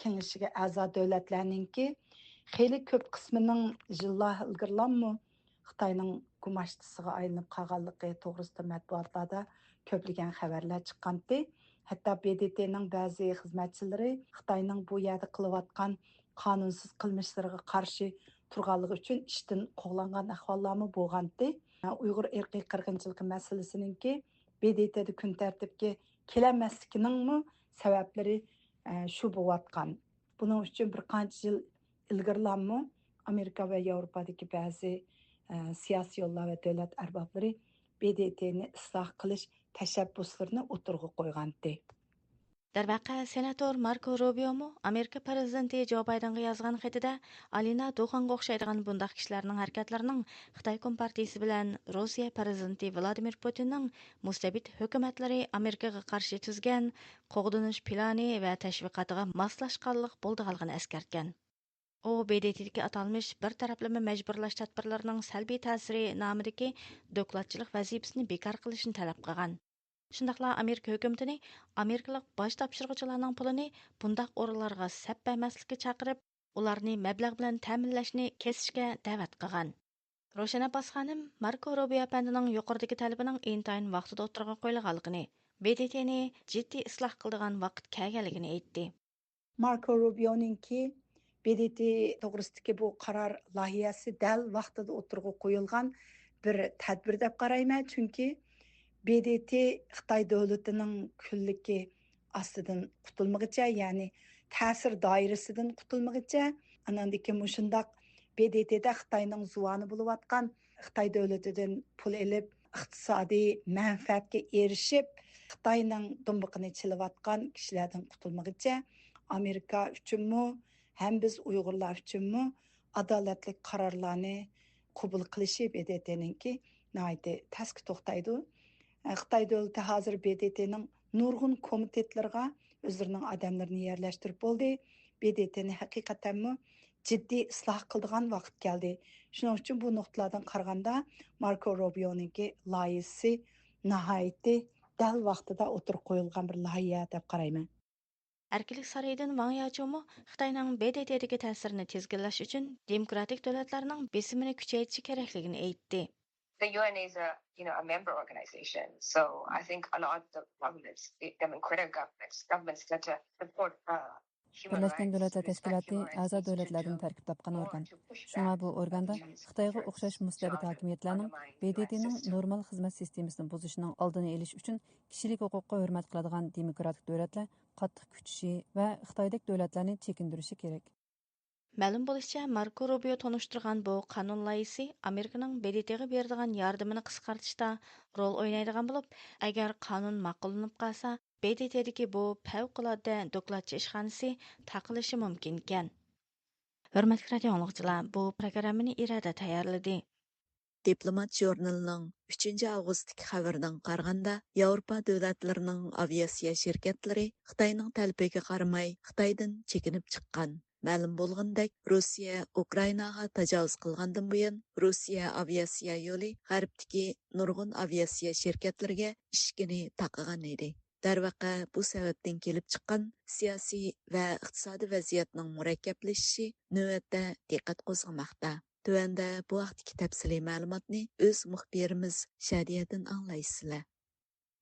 كېڭىشىگە ئەزا دۆلەتلەرنىڭكى خېلى كۆپ قىسمىنىڭ يىللار ئىلگىرىلاممۇ خىتاينىڭ گۇماشتىسىغا ئايلىنىپ قالغانلىقى توغرىسىدا مەتبۇئاتلاردا كۆپلىگەن خەۋەرلەر چىققانتى. ھەتتا ب د ت نىڭ بەزى خىزمەتچىلىرى خىتاينىڭ بۇ يەردە قىلىۋاتقان قانۇنسىز قىلمىشلىرىغا قارشى تۇرغانلىقى ئۈچۈن ئىشتىن قوغلانغان ئەھۋاللارمۇ بولغانتى. ئۇيغۇر ئىرقىي قىرغىنچىلىقى مەسىلىسىنىڭكى ب د ت دە كۈن تەرتىپكە كېلەلمەسلىكىنىڭمۇ سەۋەبلىرى، ئە، شۇ بولۇۋاتقان. بۇنىڭ ئۈچۈن بىر قانچە يىل ئىلگىرىلاممۇ ئامېرىكا ۋە ياۋروپادىكى بەزى، ئە، سىياسىيونلار ۋە دۆلەت ئەربابلىرى ب د ت نى ئىسلاھ قىلىش تەشەببۇسلىرىنى ئوتتۇرىغا قويغانتى. دەرۋەقە، سېناتور ماركو روبىيومۇ ئامېرىكا پىرېزىدېنتى جو بايدېنغا يازغان خېتىدە، ئالىنا دوخانغا ئوخشايدىغان بۇنداق كىشىلەرنىڭ ھەرىكەتلىرىنىڭ خىتاي كومپارتىيىسى بىلەن روسىيە پىرېزىدېنتى ۋلادىمىر پۇتىننىڭ مۇستەبىت ھۆكۈمەتلىرى ئامېرىكىغا قارشى تۈزگەن قوغدىنىش پىلانى ۋە تەشۋىقاتىغا ماسلاشقانلىق بولىدىغانلىقىنى ئەسكەرتكەن. ئۇ ب د ت دىكى ئاتالمىش بىر تەرەپلىمە مەجبۇرلاش تەدبىرلىرىنىڭ سەلبىي تەسىرى نامىدىكى دوكلاتچىلىق ۋەزىپىسىنى بىكار قىلىشنى تەلەپ قىلغان. شۇنداقلا ئامېرىكا ھۆكۈمىتىنى ئامېرىكىلىق باج تاپشۇرغۇچىلارنىڭ پۇلىنى بۇنداق ئورۇنلارغا سەپ بەرمەسلىككە چاقىرىپ، ئۇلارنى مەبلەغ بىلەن تەمىنلەشنى كېسىشكە دەۋەت قىلغان. روشەن ئابباس خانىم ماركو روبىيو ئەپەندىنىڭ يۇقىرىدىكى تەلىپىنىڭ ئىنتايىن ۋاقتىدا ئوتتۇرىغا قويۇلغانلىقىنى، ب د ت نى جىددىي ئىسلاھ قىلىدىغان ۋاقىت كەلگەنلىكىنى ئېيتتى. ماركو روبىيونىڭكى ب د ت توغرىسىدىكى بۇ قارار لايىھەسى دەل ۋاقتىدا ئوتتۇرىغا قويۇلغان بىر تەدبىر دەپ قارايمەن، چۈنكى ب د ت خىتاي دۆلىتىنىڭ كۈنلۈكى ئاستىدىن قۇتۇلمىغىچە، يەنى تەسىر دائىرىسىدىن قۇتۇلمىغىچە، ئاناندىن كېيىن مۇشۇنداق ب د ت دە خىتاينىڭ زۇۋانى بولۇۋاتقان، خىتاي دۆلىتىدىن پۇل ئېلىپ، ئىقتىسادىي مەنپەئەتكە ئېرىشىپ، خىتاينىڭ دۇمبىقىنى چېلىۋاتقان كىشىلەردىن قۇتۇلمىغىچە، ئامېرىكا ئۈچۈنمۇ، ھەم بىز ئۇيغۇرلار ئۈچۈنمۇ ئادالەتلىك قارارلارنى قوبۇل قىلىشى ب د ت نىڭكى ناھايىتى تەسكە توختايدۇ. خىتاي دۆلىتى ھازىر ب د ت نىڭ نۇرغۇن كومىتېتلىرىغا ئۆزلىرىنىڭ ئادەملىرىنى يەرلەشتۈرۈپ بولدى. ب د ت نى ھەقىقەتەنمۇ جىددىي ئىسلاھ قىلىدىغان ۋاقىت كەلدى. شۇنىڭ ئۈچۈن بۇ نۇقتىلاردىن قارىغاندا، ماركو روبىيونىڭكى لايىھىسى ناھايىتى دەل ۋاقتىدا ئوتتۇرىغا قويۇلغان بىر لايىھە دەپ قارايمەن. ئەركىنلىك سارىيىدىن ۋاڭ ياچۇمۇ خىتاينىڭ ب د ت دىكى تەسىرىنى تىزگىنلەش ئۈچۈن دېموكراتىك دۆلەتلەرنىڭ بېسىمىنى كۈچەيتىشى كېرەكلىكىنى ئېيتتى. The U N is a, you know, a member organization. So I think a lot of the governments, the democratic governments, governments need to support uh, human بىرلەشكەن rights دۆلەتلەر and respect تەشكىلاتى human rights ئەزا دۆلەتلەردىن تەركىب تاپقان ئورگان. شۇڭا بۇ ئورگاندا خىتايغا ئوخشاش مۇستەبىت ھاكىمىيەتلەرنىڭ ب د ت نىڭ نورمال خىزمەت سىستېمىسىنى بۇزۇشىنىڭ ئالدىنى ئېلىش ئۈچۈن كىشىلىك ھوقۇققا ھۆرمەت قىلىدىغان دېموكراتىك دۆلەتلەر قاتتىق كۈچىشى ۋە خىتايدەك دۆلەتلەرنى چېكىندۈرۈشى كېرەك. مەلۇم بولۇشىچە، ماركو روبىيو تونۇشتۇرغان بۇ قانۇن لايىھىسى ئامېرىكىنىڭ ب د ت غا بېرىدىغان ياردىمىنى قىسقارتىشتا رول ئوينايدىغان بولۇپ، ئەگەر قانۇن ماقۇللىنىپ قالسا، ب د ت دىكى بۇ پەۋقۇلئاددە دوكلاتچى ئىشخانىسى تاقىلىشى مۇمكىنكەن. ھۆرمەتلىك رادىئو ئاڭلىغۇچىلار، بۇ پروگراممىنى ئىرادە تەييارلىدى. دىپلومات ژۇرنىلىنىڭ ئۈچىنچى ئاۋغۇستتىكى خەۋىرىدىن قارىغاندا، ياۋروپا دۆلەتلىرىنىڭ ئاۋىئاتسىيە شىركەتلىرى خىتاينىڭ تەلىپىگە قارىماي، خىتايدىن چېكىنىپ چىققان. مەلۇم بولغىنىدەك، روسىيە ئۇكرائىناغا تاجاۋۇز قىلغاندىن بۇيان، روسىيە ئاۋىئاتسىيە يولى غەربتىكى نۇرغۇن ئاۋىئاتسىيە شىركەتلىرىگە ئىشىكىنى تاقىغان ئىدى. دەرۋەقە، بۇ سەۋەبتىن كېلىپ چىققان سىياسىي ۋە ئىقتىسادىي ۋەزىيەتنىڭ مۇرەككەپلىشىشى نۆۋەتتە دىققەت قوزغىماقتا. تۆۋەندە بۇ ھەقتىكى تەپسىلىي مەلۇماتنى ئۆز مۇخبىرىمىز شادىيەدىن ئاڭلايسىلەر.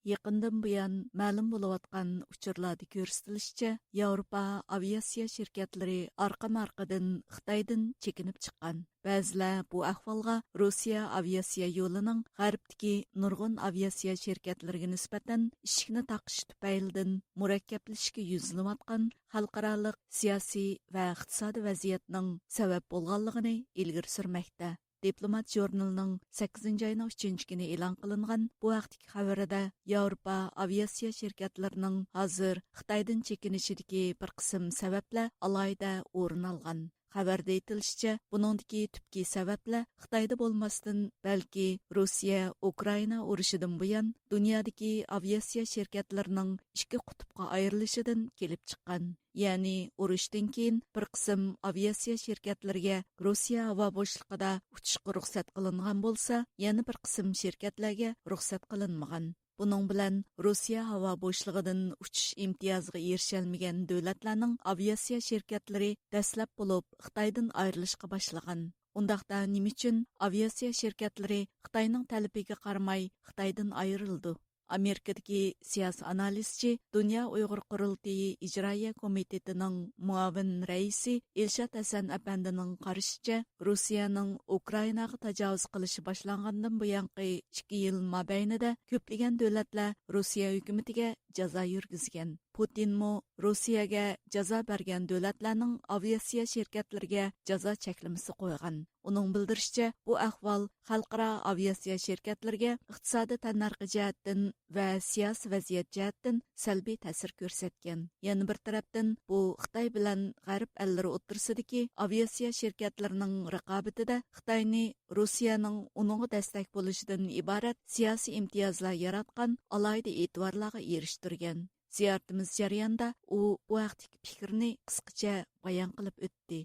يېقىندىن بۇيان مەلۇم بولۇۋاتقان ئۇچۇرلاردا كۆرسىتىلىشىچە، ياۋروپا ئاۋىئاتسىيە شىركەتلىرى ئارقىمۇ ئارقىدىن خىتايدىن چېكىنىپ چىققان. بەزىلەر بۇ ئەھۋالغا روسىيە ئاۋىئاتسىيە يولىنىڭ غەربتىكى نۇرغۇن ئاۋىئاتسىيە شىركەتلىرىگە نىسبەتەن ئىشىكنى تاقىشى تۈپەيلىدىن مۇرەككەپلىشىشكە يۈزلىنىۋاتقان خەلقئارالىق سىياسىي ۋە ئىقتىسادىي ۋەزىيەتنىڭ سەۋەب بولغانلىقىنى ئىلگىرى سۈرمەكتە. دىپلومات ژۇرنىلىنىڭ سەككىزىنچى ئاينىڭ ئۈچىنچى كۈنى ئېلان قىلىنغان بۇ ھەقتىكى خەۋىرىدە، ياۋروپا ئاۋىئاتسىيە شىركەتلىرىنىڭ ھازىر خىتايدىن چېكىنىشىدىكى بىر قىسىم سەۋەبلەر ئالاھىدە ئورۇن ئالغان. خەۋەردە ئېيتىلىشىچە، بۇنىڭدىكى تۈپكى سەۋەبلەر خىتايدا بولماستىن، بەلكى روسىيە ئۇكرائىنا ئۇرۇشىدىن بۇيان دۇنيادىكى ئاۋىئاتسىيە شىركەتلىرىنىڭ ئىككى قۇتۇپقا ئايرىلىشىدىن كېلىپ چىققان. يەنى ئۇرۇشتىن كېيىن بىر قىسىم ئاۋىئاتسىيە شىركەتلىرىگە روسىيە ھاۋا بوشلۇقىدا ئۇچۇشقا رۇخسەت قىلىنغان بولسا، يەنە بىر قىسىم شىركەتلەرگە رۇخسەت قىلىنمىغان. بۇنىڭ بىلەن روسىيە ھاۋا بوشلۇقىدىن ئۇچۇش ئىمتىيازىغا ئېرىشەلمىگەن دۆلەتلەرنىڭ ئاۋىئاتسىيە شىركەتلىرى دەسلەپ بولۇپ خىتايدىن ئايرىلىشقا باشلىغان. ئۇنداقتا نېمە ئۈچۈن ئاۋىئاتسىيە شىركەتلىرى خىتاينىڭ تەلىپىگە قارىماي خىتايدىن ئايرىلىدۇ؟ ئامېرىكىدىكى سىياسىي ئانالىزچى، دۇنيا ئۇيغۇر قۇرۇلتىيى ئىجرائىيە كومىتېتىنىڭ مۇئاۋىن رەئىسى ئىلشات ھەسەن ئەپەندىنىڭ قارىشىچە، روسىيەنىڭ ئۇكرائىناغا تاجاۋۇز قىلىشى باشلانغاندىن بۇيانقى ئىككى يىل مابەينىدە كۆپلىگەن دۆلەتلەر روسىيە ھۆكۈمىتىگە جازا يۈرگۈزگەن. پۇتىنمۇ روسىيەگە جازا بەرگەن دۆلەتلەرنىڭ ئاۋىئاتسىيە شىركەتلىرىگە جازا چەكلىمىسى قويغان. ئۇنىڭ بىلدۈرۈشىچە، بۇ ئەھۋال خەلقئارا ئاۋىئاتسىيە شىركەتلىرىگە ئىقتىسادىي تەننەرخى جەھەتتىن ۋە سىياسىي ۋەزىيەت جەھەتتىن سەلبىي تەسىر كۆرسەتكەن. يەنە بىر تەرەپتىن، بۇ خىتاي بىلەن غەرب ئەللىرى ئوتتۇرىسىدىكى ئاۋىئاتسىيە شىركەتلىرىنىڭ رىقابىتىدە خىتاينى روسىيەنىڭ ئۇنىڭغا دەستەك بولۇشىدىن ئىبارەت سىياسىي ئىمتىيازلار ياراتقان ئالاھىدە ئېتىبارلارغا ئېرىشتۈرگەن. زىيارىتىمىز جەريانىدا ئۇ بۇ ھەقتىكى پىكرىنى قىسقىچە بايان قىلىپ ئۆتتى.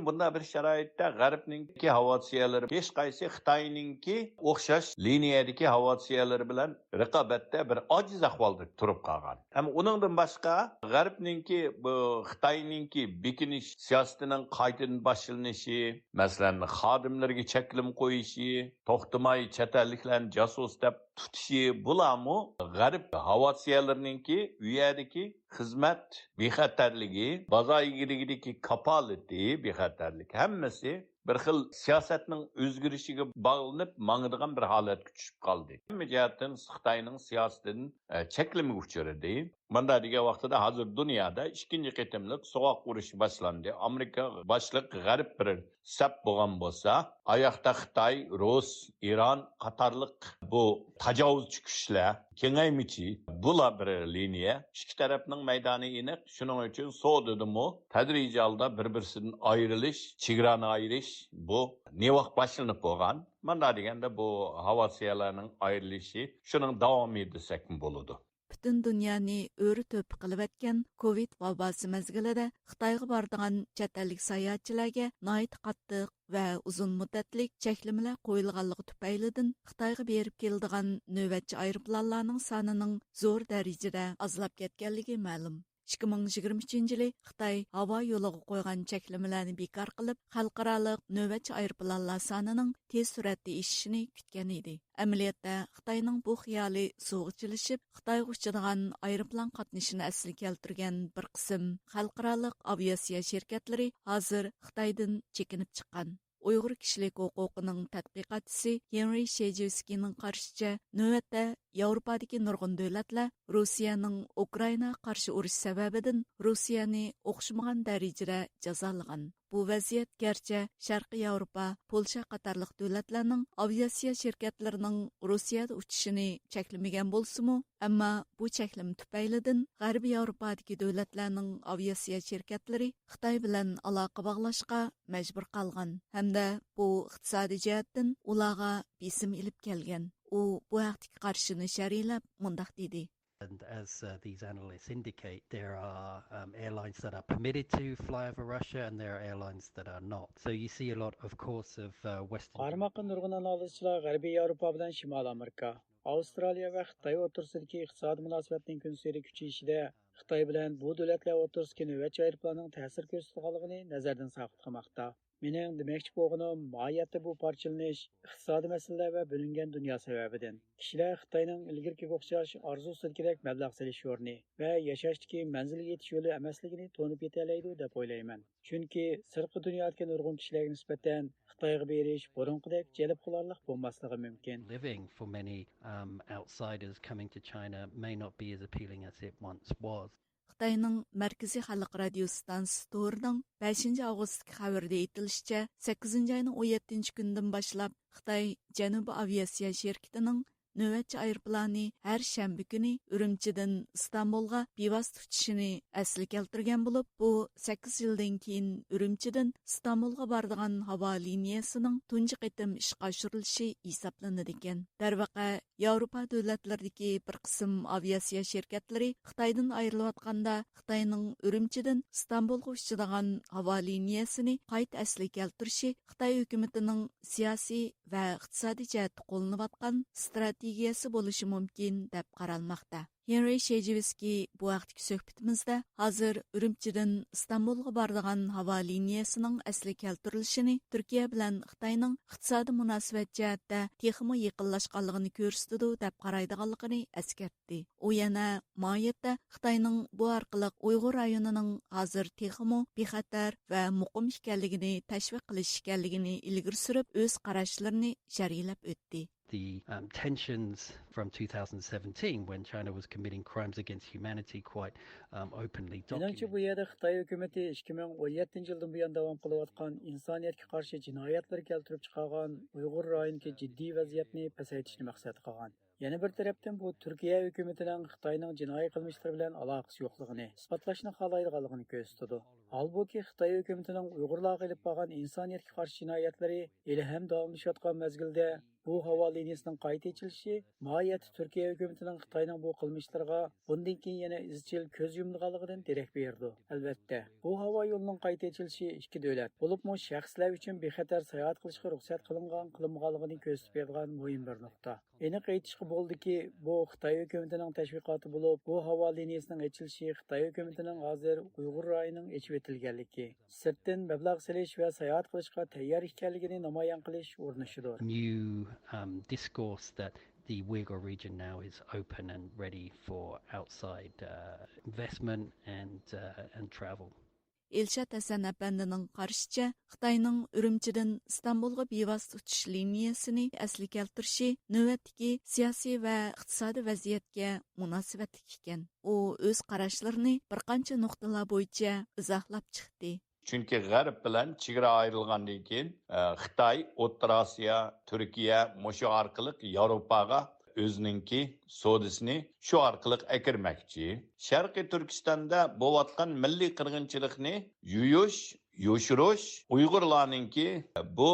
بۇنداق بىر شارائىتتا غەربنىڭكى ھاۋاتسىيەلىرى ھېچقايسى خىتاينىڭكى ئوخشاش لىنىيەدىكى ھاۋاتسىيەلىرى بىلەن رىقابەتتە بىر ئاجىز ئەھۋالدا تۇرۇپ قالغان. ھەم ئۇنىڭدىن باشقا، غەربنىڭكى، بۇ خىتاينىڭكى بېكىنىش سىياسىتىنىڭ قايتىدىن باشلىنىشى، مەسىلەن، خادىملىرىگە چەكلىمە قويۇشى، توختىماي چەت ئەللىكلەرنى جاسۇس دەپ تۇتۇشى، بۇلارمۇ غەرب ھاۋاتسىيەلىرىنىڭكى ئۇ يەردىكى خىزمەت بىخەتەرلىكى، بازار ئىگىلىكىدىكى كاپالىتى بىخەتەرلىك، ھەممىسى بىر خىل سىياسەتنىڭ ئۆزگىرىشىگە باغلىنىپ ماڭىدىغان بىر ھالەتكە چۈشۈپ قالدى. ھەممە جەھەتتىن خىتاينىڭ سىياسىتىدىن، ئە، چەكلىمىگە ئۇچرىدى. مۇنداق دېگەن ۋاقتىدا ھازىر دۇنيادا ئىككىنچى قېتىملىق سوغۇق ئۇرۇشى باشلاندى. ئامېرىكا باشلىق غەرب بىر سەپ بولغان بولسا، ئاياقتا خىتاي، رۇس، ئىران قاتارلىق بۇ تاجاۋۇزچى كۈچلەر، كېڭەيمىچى، بۇلار بىر لىنىيە. ئىككى تەرەپنىڭ مەيدانى ئېنىق. شۇنىڭ ئۈچۈن سودىدىمۇ تەدرىجىي ھالدا بىر-بىرسىدىن ئايرىلىش، چېگرانى ئايرىش، بۇ نېۋاق باشلىنىپ بولغان. مۇنداق دېگەندە، بۇ ھاۋاسىيەلەرنىڭ ئايرىلىشى شۇنىڭ داۋامى دېسەكمۇ بولىدۇ. پۈتۈن دۇنيانى ئۆرە-تۆپە قىلىۋەتكەن كوۋىد ۋاباسى مەزگىلىدە خىتايغا بارىدىغان چەت ئەللىك ساياھەتچىلەرگە ناھايىتى قاتتىق ۋە ئۇزۇن مۇددەتلىك چەكلىمىلەر قويۇلغانلىقى تۈپەيلىدىن، خىتايغا بېرىپ كېلىدىغان نۆۋەتچى ئايروپىلانلارنىڭ سانىنىڭ زور دەرىجىدە ئازلاپ كەتكەنلىكى مەلۇم. ئىككى مىڭ يىگىرمە ئۈچىنچى يىلى خىتاي ھاۋا يولىغا قويغان چەكلىمىلەرنى بىكار قىلىپ، خەلقئارالىق نۆۋەتچى ئايروپىلانلار سانىنىڭ تېز سۈرئەتتە ئېشىشىنى كۈتكەن ئىدى. ئەمەلىيەتتە، خىتاينىڭ بۇ خىيالى سۇغا چىلىشىپ، خىتايغا ئۇچىدىغان ئايروپىلان قاتنىشىنى ئەسلىگە كەلتۈرگەن بىر قىسىم خەلقئارالىق ئاۋىئاتسىيە شىركەتلىرى ھازىر خىتايدىن چېكىنىپ چىققان. ئۇيغۇر كىشىلىك ھوقۇقىنىڭ تەتقىقاتچىسى ھېنرى شېجىۋسكىينىڭ قارىشىچە، نۆۋەتتە ياۋروپادىكى نۇرغۇن دۆلەتلەر رۇسىيەنىڭ ئۇكرائىناغا قارشى ئۇرۇشى سەۋەبىدىن رۇسىيەنى ئوخشىمىغان دەرىجىدە جازالىغان. بۇ ۋەزىيەت گەرچە شەرقىي ياۋروپا، پولشا قاتارلىق دۆلەتلەرنىڭ ئاۋىئاتسىيە شىركەتلىرىنىڭ رۇسىيەدە ئۇچۇشىنى چەكلىمىگەن بولسىمۇ، ئەمما بۇ چەكلىمە تۈپەيلىدىن غەربىي ياۋروپادىكى دۆلەتلەرنىڭ ئاۋىئاتسىيە شىركەتلىرى خىتاي بىلەن ئالاقە باغلاشقا مەجبۇر قالغان ھەمدە بۇ ئىقتىسادىي جەھەتتىن ئۇلارغا بېسىم ئېلىپ كەلگەن. ئۇ بۇ ھەقتىكى قارىشىنى شەرھلەپ مۇنداق دېدى. And as uh, these analysts indicate, there are um, airlines that are permitted to fly over Russia and there are airlines that are not. So you see a lot, of course, of uh, Western. قارىماققا نۇرغۇن ئانالىزچىلار غەربىي ياۋروپا بىلەن شىمالىي ئامېرىكا، ئاۋسترالىيە ۋە خىتاي ئوتتۇرىسىدىكى ئىقتىسادىي مۇناسىۋەتنىڭ كۈنسېرى كۈچىيىشىدە خىتاي بىلەن بۇ دۆلەتلەر ئوتتۇرىسىدىكى نۆۋەتچى ئايروپىلاننىڭ تەسىر كۆرسىتىدىغانلىقىنى نەزەردىن ساقىت قىلماقتا. مېنىڭ دېمەكچى بولغىنىم، ماھىيەتتە بۇ پارچىلىنىش ئىقتىسادىي مەسىلىلەر ۋە بۆلۈنگەن دۇنيا سەۋەبىدىن. كىشىلەر خىتاينىڭ ئىلگىرىكىگە ئوخشاش ئارزۇسىدىكىدەك مەبلەغ سېلىش ئورنى ۋە ياشاشتىكى مەنزىلگە يېتىش يولى ئەمەسلىكىنى تونۇپ يېتەلەيدۇ دەپ ئويلايمەن. چۈنكى سىرتقى دۇنيادىكى نۇرغۇن كىشىلەرگە نىسبەتەن خىتايغا بېرىش بۇرۇنقىدەك جەلپ قىلارلىق بولماسلىقى مۇمكىن. Living for many um, outsiders coming to China may not be as appealing as it once was. خىتاينىڭ مەركىزىي خەلق رادىيو ئىستانسىسى تورىنىڭ بەشىنچى ئاۋغۇستتىكى خەۋىرىدە ئېيتىلىشىچە، سەككىزىنچى ئاينىڭ ئون يەتتىنچى كۈنىدىن باشلاپ خىتاي جەنۇبىي ئاۋىئاتسىيە شىركىتىنىڭ نۆۋەتچى ئايروپىلانى ھەر شەنبە كۈنى ئۈرۈمچىدىن ئىستانبۇلغا بىۋاسىتە ئۇچۇشىنى ئەسلىگە كەلتۈرگەن بولۇپ، بۇ سەككىز يىلدىن كېيىن ئۈرۈمچىدىن ئىستانبۇلغا بارىدىغان ھاۋا لىنىيەسىنىڭ تۇنجى قېتىم ئىشقا ئاشۇرۇلۇشى ھېسابلىنىدىكەن. دەرۋەقە، ياۋروپا دۆلەتلىرىدىكى بىر قىسىم ئاۋىئاتسىيە شىركەتلىرى خىتايدىن ئايرىلىۋاتقاندا، خىتاينىڭ ئۈرۈمچىدىن ئىستانبۇلغا ئۇچىدىغان ھاۋا لىنىيەسىنى قايتا ئەسلىگە كەلتۈرۈشى خىتاي ھۆكۈمىتىنىڭ سىياسىي ۋە ئىقتىسادىي جەھەتتە قوللىنىۋاتقان ئىستراتېگىيەسى بولۇشى مۇمكىن، دەپ قارالماقتا. ھېنرى شېجىۋسكىي بۇ ھەقتىكى سۆھبىتىمىزدە ھازىر ئۈرۈمچىدىن ئىستانبۇلغا بارىدىغان ھاۋا لىنىيەسىنىڭ ئەسلىگە كەلتۈرۈلۈشىنى تۈركىيە بىلەن خىتاينىڭ ئىقتىسادىي مۇناسىۋەت جەھەتتە تېخىمۇ يېقىنلاشقانلىقىنى كۆرسىتىدۇ، دەپ قارايدىغانلىقىنى ئەسكەرتتى. ئۇ يەنە ماھىيەتتە خىتاينىڭ بۇ ئارقىلىق ئۇيغۇر رايونىنىڭ ھازىر تېخىمۇ بىخەتەر ۋە مۇقىم ئىكەنلىكىنى تەشۋىق قىلىش ئىكەنلىكىنى ئىلگىرى سۈرۈپ، ئۆز قاراشلىرىنى شەرھلەپ ئۆتتى. The um, tensions from two thousand seventeen, when China was committing crimes against humanity quite um, openly. مېنىڭچە، بۇ يەردە خىتاي ھۆكۈمىتى ئىككى مىڭ ئون يەتتىنچى يىلدىن بۇيان داۋام قىلىۋاتقان ئىنسانىيەتكە قارشى جىنايەتلىرى كەلتۈرۈپ چىقارغان ئۇيغۇر رايونىدىكى جىددىي ۋەزىيەتنى پەسەيتىشنى مەقسەت قىلغان. يەنە بىر تەرەپتىن، بۇ تۈركىيە ھۆكۈمىتىنىڭ خىتاينىڭ جىنايى قىلمىشلىرى بىلەن ئالاقىسى يوقلۇقىنى ئىسپاتلاشنى خالايدىغانلىقىنى كۆرسىتىدۇ. ھالبۇكى، خىتاي ھۆكۈمىتىنىڭ ئۇيغۇرلارغا ئېلىپ بارغان ئىنسانىيەتكە قارشى جىنايەتلىرى ھېلىھەم داۋاملىشىۋاتقان مەزگىلدە، بۇ ھاۋا لىنىيىسىنىڭ قايتا ئېچىلىشى ماھىيەتتە تۈركىيە ھۆكۈمىتىنىڭ خىتاينىڭ بۇ قىلمىشلىرىغا بۇندىن كېيىن يەنە ئىزچىل كۆز يۇمىدىغانلىقىدىن دېرەك بېرىدۇ. ئەلۋەتتە، بۇ ھاۋا يولىنىڭ قايتا ئېچىلىشى ئىككى دۆلەت، بولۇپمۇ شەخسلەر ئۈچۈن بىخەتەر ساياھەت قىلىشقا رۇخسەت قىلىنغان، قىلىنمىغانلىقىنى كۆرسىتىپ بېرىدىغان مۇھىم بىر نۇقتا. ئېنىق ئېيتىشقا بولىدۇكى، بۇ خىتاي ھۆكۈمىتىنىڭ تەشۋىقاتى بولۇپ، بۇ ھاۋا لىنىيىسىنىڭ ئېچىلىشى خىتاي ھۆكۈمىتىنىڭ ھازىر ئۇيغۇر رايونىنىڭ ئېچىۋېتىلگەنلىكى، سىرتتىن مەبلەغ سېلىش ۋە ساياھەت قىلىشقا تەييار ئىكەنلىكىنى نامايان قىلىش ئۇرۇنۇشىدۇر. New, um, discourse that the Uyghur region now is open and ready for outside, uh, investment and, uh, and travel. ئىلشات ھەسەن ئەپەندىنىڭ قارىشىچە، خىتاينىڭ ئۈرۈمچىدىن ئىستانبۇلغا بىۋاسىتە ئۇچۇش لىنىيەسىنى ئەسلىگە كەلتۈرۈشى نۆۋەتتىكى سىياسىي ۋە ئىقتىسادىي ۋەزىيەتكە مۇناسىۋەتلىك ئىكەن. ئۇ ئۆز قاراشلىرىنى بىر قانچە نۇقتىلار بويىچە ئىزاھلاپ چىقتى. چۈنكى غەرب بىلەن چېگرا ئايرىلغاندىن كېيىن، ئە، خىتاي، ئوتتۇرا ئاسىيا، تۈركىيە مۇشۇ ئارقىلىق ياۋروپاغا ئۆزىنىڭكى سودىسىنى شۇ ئارقىلىق ئەكىرمەكچى. شەرقىي تۈركىستاندا بولۇۋاتقان مىللىي قىرغىنچىلىقنى يۇيۇش، يوشۇرۇش، ئۇيغۇرلارنىڭكى بۇ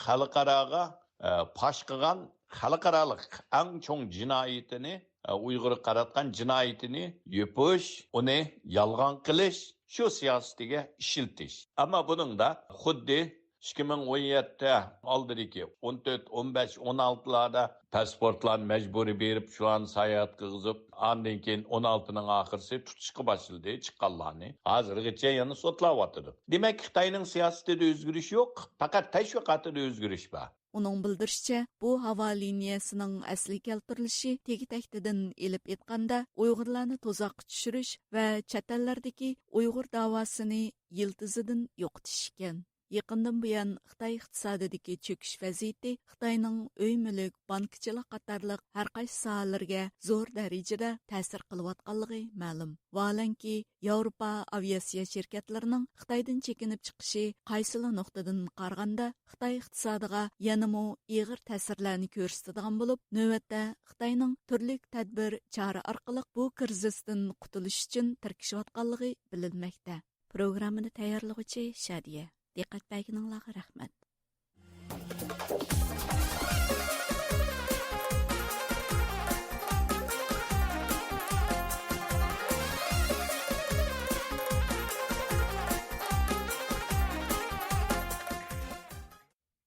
خەلقئاراغا، ئە، پاش قىلغان خەلقئارالىق ئەڭ چوڭ جىنايىتىنى، ئە، ئۇيغۇرغا قاراتقان جىنايىتىنى يوپۇش، ئۇنى يالغان قىلىش، شۇ سىياسىتىگە ئىشلىتىش. ئەمما بۇنىڭدا خۇددى ئىككى مىڭ ئون يەتتە ئالدىدىكى ئون تۆت، ئون بەش، ئون ئالتىلاردا پاسپورتلارنى مەجبۇرىي بېرىپ، شۇلارنى ساياھەت قىلغۇزۇپ، ئاندىن كېيىن ئون ئالتىنىڭ ئاخىرىسى تۇتۇشقا باشلىدى، چىققانلارنى. ھازىرغىچە يەنە سوتلاۋاتىدۇ. دېمەك، خىتاينىڭ سىياسىتىدە ئۆزگىرىش يوق، پەقەت تەشۋىقاتىدا ئۆزگىرىش بار. ئۇنىڭ بىلدۈرۈشىچە، بۇ ھاۋا لىنىيەسىنىڭ ئەسلىگە كەلتۈرۈلۈشى تېگى-تەكتىدىن ئېلىپ ئېيتقاندا، ئۇيغۇرلارنى تۇزاققا چۈشۈرۈش ۋە چەت ئەللەردىكى ئۇيغۇر داۋاسىنى يىلتىزىدىن يوقىتىش ئىكەن. يېقىندىن بۇيان خىتاي ئىقتىسادىدىكى چۆكۈش ۋەزىيىتى خىتاينىڭ ئۆي-مۈلۈك، بانكىچىلىق قاتارلىق ھەر قايسى ساھەلىرىگە زور دەرىجىدە تەسىر قىلىۋاتقانلىقى مەلۇم. ۋاھالەنكى، ياۋروپا ئاۋىئاتسىيە شىركەتلىرىنىڭ خىتايدىن چېكىنىپ چىقىشى قايسىلا نۇقتىدىن قارىغاندا خىتاي ئىقتىسادىغا يەنىمۇ ئېغىر تەسىرلەرنى كۆرسىتىدىغان بولۇپ، نۆۋەتتە خىتاينىڭ تۈرلۈك تەدبىر، چارە ئارقىلىق بۇ كىرىزىستىن قۇتۇلۇش ئۈچۈن تىركىشىۋاتقانلىقى بىلىنمەكتە. پروگراممىنى تەييارلىغۇچى شادىيە. دىققەت بەرگىنىڭلارغا رەھمەت.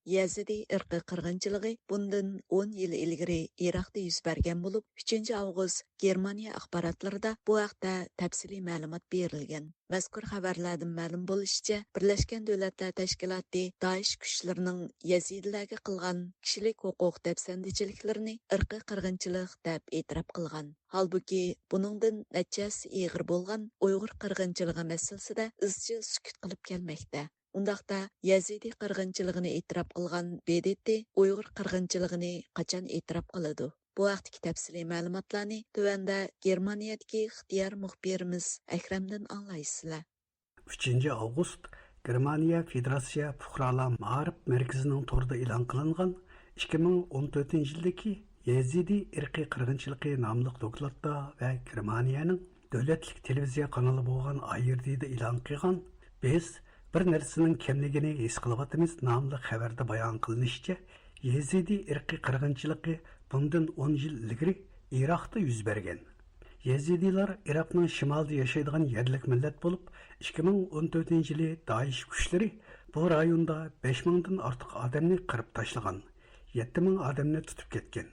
يەزىدى ئىرقىي قىرغىنچىلىقى بۇندىن ئون يىل ئىلگىرى ئىراقتا يۈز بەرگەن بولۇپ، ئۈچىنچى ئاۋغۇست گېرمانىيە ئاخباراتلىرىدا بۇ ھەقتە تەپسىلىي مەلۇمات بېرىلگەن. مەزكۇر خەۋەرلەردىن مەلۇم بولۇشىچە، بىرلەشكەن دۆلەتلەر تەشكىلاتى دائىش كۈچلىرىنىڭ يەزىدىلەرگە قىلغان كىشىلىك ھوقۇق دەپسەندىچىلىكلىرىنى ئىرقىي قىرغىنچىلىق دەپ ئېتىراپ قىلغان. ھالبۇكى، بۇنىڭدىن نەچچە ھەسسە ئېغىر بولغان ئۇيغۇر قىرغىنچىلىقى مەسىلىسىدە ئىزچىل سۈكۈت قىلىپ كەلمەكتە. ئۇنداقتا، يەزىدى قىرغىنچىلىقىنى ئېتىراپ قىلغان ب د ت ئۇيغۇر قىرغىنچىلىقىنى قاچان ئېتىراپ قىلىدۇ؟ بۇ ھەقتىكى تەپسىلىي مەلۇماتلارنى تۆۋەندە گېرمانىيەدىكى ئىختىيار مۇخبىرىمىز ئەكرەمدىن ئاڭلايسىلەر. ئۈچىنچى ئاۋغۇست، گېرمانىيە فېدېراتسىيە پۇقرالار مائارىپ مەركىزىنىڭ تورىدا ئېلان قىلىنغان ئىككى مىڭ ئون تۆتىنچى يىلدىكى يەزىدى ئىرقىي قىرغىنچىلىقى ناملىق دوكلاتتا ۋە گېرمانىيەنىڭ دۆلەتلىك تېلېۋىزىيە قانىلى بولغان ئاي ر د دا ئېلان قىلغان، بىز بىر نەرسىنىڭ كەملىكىنى ھېس قىلىۋاتىمىز ناملىق خەۋەردە بايان قىلىنىشىچە، يېزىدى ئىرقىي قىرغىنچىلىقى بۇندىن ئون يىل ئىلگىرى ئىراقتا يۈز بەرگەن. يېزىدىلار ئىراقنىڭ شىمالىدا ياشايدىغان يەرلىك مىللەت بولۇپ، ئىككى مىڭ ئون تۆتىنچى يىلى دائىش كۈچلىرى بۇ رايوندا بەش مىڭدىن ئارتۇق ئادەمنى قىرىپ تاشلىغان، يەتتە مىڭ ئادەمنى تۇتۇپ كەتكەن.